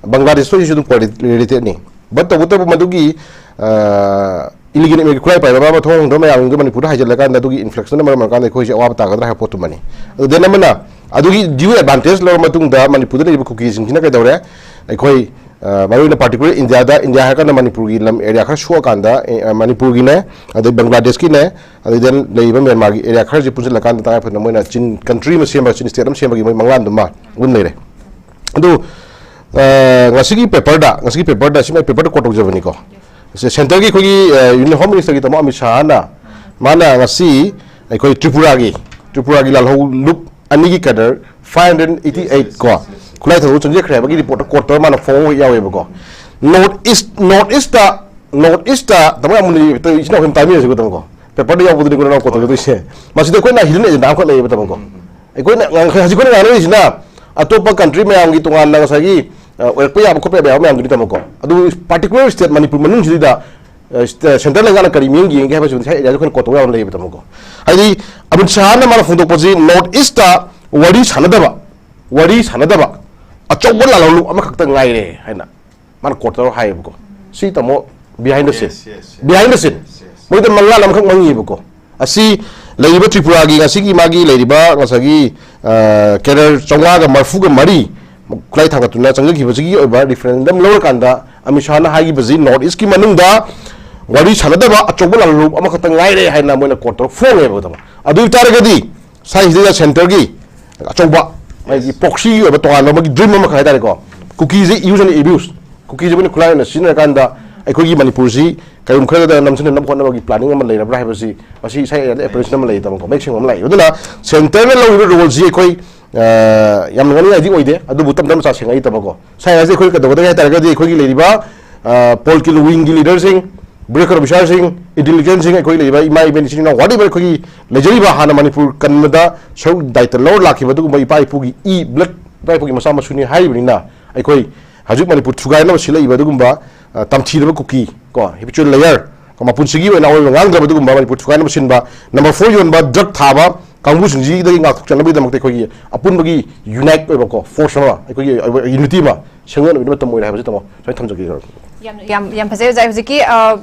ꯕꯪꯒ꯭ꯂꯥꯗꯦꯁ ꯊꯣꯛꯏꯁꯤꯁꯨ ꯑꯗꯨꯝ ꯀꯣꯔꯤꯂꯦꯇꯦꯠꯅꯤ꯫ ꯕꯠ ꯇꯧꯕꯇꯕꯨ ꯃꯗꯨꯒꯤ, ꯑ, ꯏꯂꯤꯒꯦꯜ ꯏꯃꯤꯒ꯭ꯔꯦꯟ ꯈꯨꯠꯂꯥꯏ ꯄꯥꯏꯕ ꯑꯃ ꯊꯣꯡ ꯍꯣꯡꯗꯕ ꯃꯌꯥꯝꯗꯨ ꯃꯅꯤꯄꯨꯔꯗ ꯍꯥꯏꯖꯤꯜꯂꯀꯥꯟꯗ ꯑꯗꯨꯒꯤ ꯏꯟꯐ꯭ꯂꯛꯁꯟꯅ ꯃꯔꯝ ꯑꯣꯏꯔꯀꯥꯟꯗ ꯑꯩꯈꯣꯏꯁꯦ ꯑꯋꯥꯕ ꯇꯥꯒꯗ꯭ꯔꯥ ꯍꯥꯏꯕ ꯄꯣꯠꯇꯨꯃꯅꯤ꯫ ꯑꯗꯨ ꯗꯦꯟ ꯑꯃꯅ ꯑꯗꯨꯒꯤ ꯗ꯭ꯌꯨ ꯑꯦꯗꯚꯥꯟꯇꯦꯖ ꯂꯧꯔ ꯃꯇꯨꯡꯗ ꯃꯅꯤꯄꯨꯔꯗ ꯂꯩꯔꯤꯕ ꯀꯨꯀꯤꯁꯤꯡꯁꯤꯅ ꯀꯩꯗꯧꯔꯦ? ꯑꯩꯈꯣꯏ ꯃꯔꯨꯑꯣꯏꯅ ꯄꯥꯔꯇꯤꯀꯨꯂꯔ ꯏꯟꯗꯤꯌꯥꯗ, ꯏꯟꯗꯤꯌꯥ ꯍꯥꯏꯔꯀꯥꯟꯗ ꯃꯅꯤꯄꯨꯔꯒꯤ ꯂꯝ ꯑꯦꯔꯤꯌꯥ ꯈꯔ ꯁꯣꯛꯑꯀꯥꯟꯗ, ꯑꯦ, ꯃꯅꯤꯄꯨꯔꯒꯤꯅꯦ, ꯑꯗꯩ ꯕꯪꯒ꯭ꯂꯥꯗꯦꯁꯀꯤꯅꯦ, ꯑꯗꯩꯗ ꯂꯩꯔꯤꯕ ꯃ꯭ꯌꯥꯟꯃꯥꯔꯒꯤ ꯑꯦꯔꯤꯌꯥ ꯈꯔꯁꯤ ꯄꯨꯟꯁꯤꯜꯂꯀꯥꯟꯗ ꯇꯉꯥꯏ ꯐꯗꯅ ꯃꯣꯏꯅ ꯆꯤꯟ, ꯀꯟꯇ꯭ꯔꯤ ꯑꯃ ꯁꯦꯝꯕ, ꯆꯤꯟ ꯁ꯭ꯇꯦꯠ ꯑꯃ ꯁꯦꯝꯕꯒꯤ ꯃꯣꯏ ꯃꯪꯂꯥꯟꯗꯨꯃ ꯑꯗꯨꯝ ꯂꯩꯔꯦ꯫ ꯑꯗꯨ, ꯑ, ꯉꯁꯤꯒꯤ ꯄꯦꯄꯔꯗ, ꯉꯁꯤꯒꯤ ꯄꯦꯄꯔꯗ, ꯁꯤ ꯃꯥꯏ ꯄꯦꯄꯔꯗ ꯀꯣꯠ ꯇꯧꯖꯕꯅꯤꯀꯣ꯫ ꯁꯦꯟꯇꯔꯒꯤ ꯑꯩꯈꯣꯏꯒꯤ, ꯑ, ꯌꯨꯅꯤꯌꯟ ꯍꯣꯝ ꯃꯤꯅꯤꯁꯇꯔꯒꯤ ꯇꯥꯃꯣ ꯑꯃꯤꯠ ꯁꯥꯍꯅ, ꯃꯥꯅ ꯉꯁꯤ ꯑꯩꯈꯣꯏ ꯇ꯭ꯔꯤꯄꯨꯔꯥꯒꯤ, ꯇ꯭ꯔꯤꯄꯨꯔꯥꯒꯤ ꯂꯥꯜꯍꯧꯂꯨꯞ ꯑꯅꯤꯒꯤ cadre five hundred eighty eight ꯀꯣ, ꯈꯨꯠꯂꯥꯏ ꯊꯥꯗꯣꯛ ꯆꯪꯖꯈ꯭ꯔꯦ ꯍꯥꯏꯕꯒꯤ ꯔꯤꯄꯣꯔꯠꯇ ꯀꯣꯠ ꯇꯧꯔ ꯃꯥꯅ ꯐꯣꯡꯕ ꯌꯥꯎꯋꯦꯕꯀꯣ꯫ North east, north east, north east ꯇꯥꯃꯣ ꯌꯥꯝ ꯃꯨꯟꯅ ꯏꯆꯤꯟ ꯏꯅꯥꯎ ꯑꯩꯈꯣꯏ ꯇꯥꯕꯤꯔꯁꯤꯀꯣ ꯇꯥꯃꯣꯀꯣ꯫ ꯄꯦꯄꯔꯗ ꯌꯥꯎꯕꯗꯨꯅꯤꯀꯣ ꯅꯪ ꯀꯣꯠ ꯇꯧꯖꯗꯣꯏꯁꯦ꯫ ꯃꯁꯤꯗ ꯑꯩꯈꯣꯏꯅ ꯍꯤꯗꯟ ꯑꯦꯖꯦꯟꯗꯥ ꯑꯃꯈꯛ ꯂꯩꯌꯦꯕ ꯇꯥꯃꯣꯀꯣ꯫ ꯑꯩꯈꯣꯏꯅ ꯉꯥꯡ-, ꯍꯧꯖꯤꯛ ꯑꯩꯈꯣꯏꯅ ꯉꯥꯡꯅꯔꯤꯁꯤꯅ ꯑꯇꯣꯞꯄ ꯀꯟꯇ꯭ꯔꯤ ꯃꯌꯥꯝꯒꯤ ꯇꯣꯉꯥꯟꯅ ꯉꯁꯥꯏꯒꯤ, ꯑ, ꯑꯣꯏꯔꯛꯄ ꯌꯥꯕ ꯈꯣꯠꯄ ꯌꯥꯕ ꯃꯌꯥꯝꯗꯨꯅꯤ ꯇꯥꯃꯣꯀꯣ꯫ ꯑꯗꯨꯕꯨ ꯄꯥꯔꯇꯤꯀꯨꯂꯔ ꯁ꯭ꯇꯦꯠ ꯃꯅꯤꯄꯨꯔ ꯃꯅꯨꯡꯁꯤꯗ, ꯑ, ꯁ꯭ꯇꯦ-, ꯁꯦꯟꯇ꯭ꯔꯦꯜ ꯂꯩꯉꯥꯛꯅ ꯀꯔꯤ ꯃꯤꯠꯌꯦꯡ ꯌꯦꯡꯒꯦ ꯍꯥꯏꯕꯁꯤ ꯉꯁꯥꯏ ꯑꯦꯔꯤꯌꯥꯗ ꯑꯩꯈꯣꯏꯅ ꯀꯣꯠ ꯇꯧꯕ ꯌꯥꯕ ꯂꯩꯌꯦꯕ ꯇꯥꯃꯣꯀꯣ꯫ ꯍꯥꯏꯗꯤ ꯑꯃꯤꯠ ꯁꯥꯍꯅ ꯃꯥꯅ ꯐꯣꯡꯗꯣꯛꯄꯁꯤ ꯅꯣꯔꯠ ꯏꯁꯇ ꯋꯥꯔꯤ ꯁꯥꯟꯅꯗꯕ, ꯋꯥꯔꯤ ꯁꯥꯟꯅꯗꯕ ꯑꯆꯧꯕ ꯂꯥꯜꯍꯧꯂꯨꯞ ꯑꯃꯈꯛꯇ ꯉꯥꯏꯔꯦ ꯍꯥꯏꯅ ꯃꯥꯅ ꯀꯣꯠ ꯇꯧꯔ ꯍꯥꯏꯌꯦꯕꯀꯣ꯫ ꯁꯤ ꯇꯥꯃꯣ behind the scene, Yes, yes, yes. Behind the scene. Yes, yes. ꯃꯣꯏꯗ ꯃꯪꯂꯥꯟ ꯑꯃꯈꯛ ꯃꯪꯉꯤꯕꯀꯣ꯫ ꯑꯁꯤ ꯂꯩꯔꯤꯕ ꯇ꯭ꯔꯤꯄꯨꯔꯥꯒꯤ ꯉꯁꯤꯒꯤ ꯃꯥꯒꯤ ꯂꯩꯔꯤꯕ ꯉꯁꯥꯏꯒꯤ, ꯑ, ꯀꯦꯗꯔ ꯆꯥꯝꯃꯉꯥꯒ ꯃꯔꯤꯐꯨꯒ ꯃꯔꯤ ꯈꯨꯠꯂꯥꯏ ꯊꯥꯡꯒꯠꯇꯨꯅ ꯆꯪꯖꯈꯤꯕꯁꯤꯒꯤ ꯑꯣꯏꯕ ꯔꯤꯐꯔꯦꯟꯗꯝ ꯂꯧꯔꯀꯥꯟꯗ ꯑꯃꯤꯠ ꯁꯥꯍꯅ ꯍꯥꯏꯈꯤꯕꯁꯤ ꯅꯣꯔꯠ ꯏꯁꯀꯤ ꯃꯅꯨꯡꯗ ꯋꯥꯔꯤ ꯁꯥꯟꯅꯗꯕ ꯑꯆꯧꯕ ꯂꯥꯜꯍꯧꯂꯨꯞ ꯑꯃꯈꯛꯇ ꯉꯥꯏꯔꯦ ꯍꯥꯏꯅ ꯃꯣꯏꯅ ꯀꯣꯠ ꯇꯧꯔ ꯐꯣꯡꯉꯦꯕ ꯇꯥꯃꯣ꯫ ꯑꯗꯨ ꯑꯣꯏꯇꯥꯔꯒꯗꯤ ꯁ꯭ꯋꯥꯏꯁꯤꯗ ꯁꯦꯟꯇꯔꯒꯤ ꯑꯆꯧꯕ ꯃꯥꯒꯤ proxy ꯑꯣꯏꯕ ꯇꯣꯉꯥꯟꯕ ꯑꯃꯒꯤ dream ꯑꯃꯈꯛ ꯍꯥꯏꯇꯥꯔꯦꯀꯣ, ꯀꯨꯀꯤꯁꯦ use and abuse, ꯀꯨꯀꯤꯁꯦ ꯑꯩꯈꯣꯏꯅ ꯈꯨꯠꯂꯥꯏ ꯑꯣꯏꯅ ꯁꯤꯖꯤꯟꯅꯔꯀꯥꯟꯗ ꯑꯩꯈꯣꯏꯒꯤ ꯃꯅꯤꯄꯨꯔꯁꯤ ꯀꯔꯤꯒꯨꯝꯕ ꯈꯔꯗ ꯅꯝꯁꯤꯟꯅꯅꯕ ꯍꯣꯠꯅꯕꯒꯤ planning ꯑꯃ ꯂꯩꯔꯕ꯭ꯔꯥ ꯍꯥꯏꯕꯁꯤ ꯃꯁꯤ ꯏꯁꯥ ꯑꯦꯔꯤꯌꯥꯗ apprehension ꯑꯃ ꯂꯩ ꯇꯥꯃꯣꯀꯣ, ꯃꯌꯦꯛ ꯁꯦꯡꯕ ꯑꯃ ꯂꯥꯛꯏ꯫ ꯑꯗꯨꯅ ꯁꯦꯟꯇꯔꯅ ꯂꯧꯔꯤꯕ ꯔꯣꯜꯁꯤ ꯑꯩꯈꯣꯏ, ꯑ, ꯌꯥꯝꯅ ꯉꯥꯡꯅꯤꯡꯉꯥꯏꯗꯤ ꯑꯣꯏꯗꯦ, ꯑꯗꯨꯕꯨ ꯇꯞ ꯇꯞꯅ ꯆꯥ ꯁꯦꯡꯉꯛꯏ ꯇꯥꯃꯣꯀꯣ꯫ ꯁ꯭ꯋꯥꯏ ꯍꯥꯏꯁꯦ ꯑꯩꯈꯣꯏ ꯀꯩꯗꯧꯒꯗꯒꯦ ꯍꯥꯏ ꯇꯥꯔꯒꯗꯤ ꯑꯩꯈꯣꯏꯒꯤ ꯂꯩꯔꯤꯕ, ꯑ, political wingꯒꯤ leaderꯁꯤꯡ, bureaucrat officerꯁꯤꯡ, intelligenceꯁꯤꯡ, ꯑꯩꯈꯣꯏ ꯂꯩꯔꯤꯕ ꯏꯃꯥ ꯏꯕꯦꯟ ꯏꯆꯤꯟ ꯏꯅꯥꯎ whatever ꯑꯩꯈꯣꯏꯒꯤ ꯂꯩꯖꯔꯤꯕ ꯍꯥꯟꯅ ꯃꯅꯤꯄꯨꯔ ꯀꯟꯕꯗ ꯁꯔꯨꯛ ꯗꯥꯏꯇ ꯂꯧꯔ ꯂꯥꯛꯈꯤꯕ ꯑꯗꯨꯒꯨꯝꯕ ꯏꯄꯥ ꯏꯄꯨꯒꯤ ꯏ blood ꯏꯄꯥ ꯏꯄꯨꯒꯤ ꯃꯆꯥ ꯃꯁꯨꯅꯤ ꯍꯥꯏꯔꯤꯕꯅꯤꯅ ꯑꯩꯈꯣꯏ ꯍꯧꯖꯤꯛ ꯃꯅꯤꯄꯨꯔ ꯊꯨꯒꯥꯏꯅꯕ ꯁꯤꯜꯂꯛꯏꯕ ꯑꯗꯨꯒꯨꯝꯕ, ꯑ, ꯇꯝꯊꯤꯔꯕ ꯀꯨꯀꯤ ꯀꯣ, habitual liar ꯀꯣ, ꯃꯄꯨꯟꯁꯤꯒꯤ ꯑꯣꯏꯅ ꯑꯑꯣꯏꯕ ꯉꯥꯡꯗ꯭ꯔꯕ ꯑꯗꯨꯒꯨꯝꯕ ꯃꯅꯤꯄꯨꯔ ꯊꯨꯒꯥꯏꯅꯕ ꯁꯤꯟꯕ number four ꯌꯣꯟꯕ drug ꯊꯥꯕ ꯀꯥꯡꯕꯨꯁꯤꯡꯁꯤꯗꯒꯤ ꯉꯥꯛꯊꯣꯛꯆꯅꯕꯒꯤꯗꯃꯛꯇ ꯑꯩꯈꯣꯏꯒꯤ ꯑꯄꯨꯟꯕꯒꯤ unite ꯑꯣꯏꯕ ꯀꯣ, force ꯑꯃ, ꯑꯩꯈꯣꯏꯒꯤ ꯑꯣꯏꯕ unity ꯑꯃ ꯁꯦꯝꯒꯠꯅꯕꯒꯤ ꯃꯇꯝ ꯑꯣꯏꯔꯦ ꯍꯥꯏꯕꯁꯤ ꯇꯥꯃꯣ ꯁꯨꯃꯥꯏꯅ ꯊꯝꯖꯒꯦ꯫ ꯌꯥꯝ, ꯌꯥꯝ, ꯌꯥꯝ ꯐꯖꯩ ꯑꯣꯖꯥ꯫ ꯍꯧꯖꯤꯛꯀꯤ, ꯑ,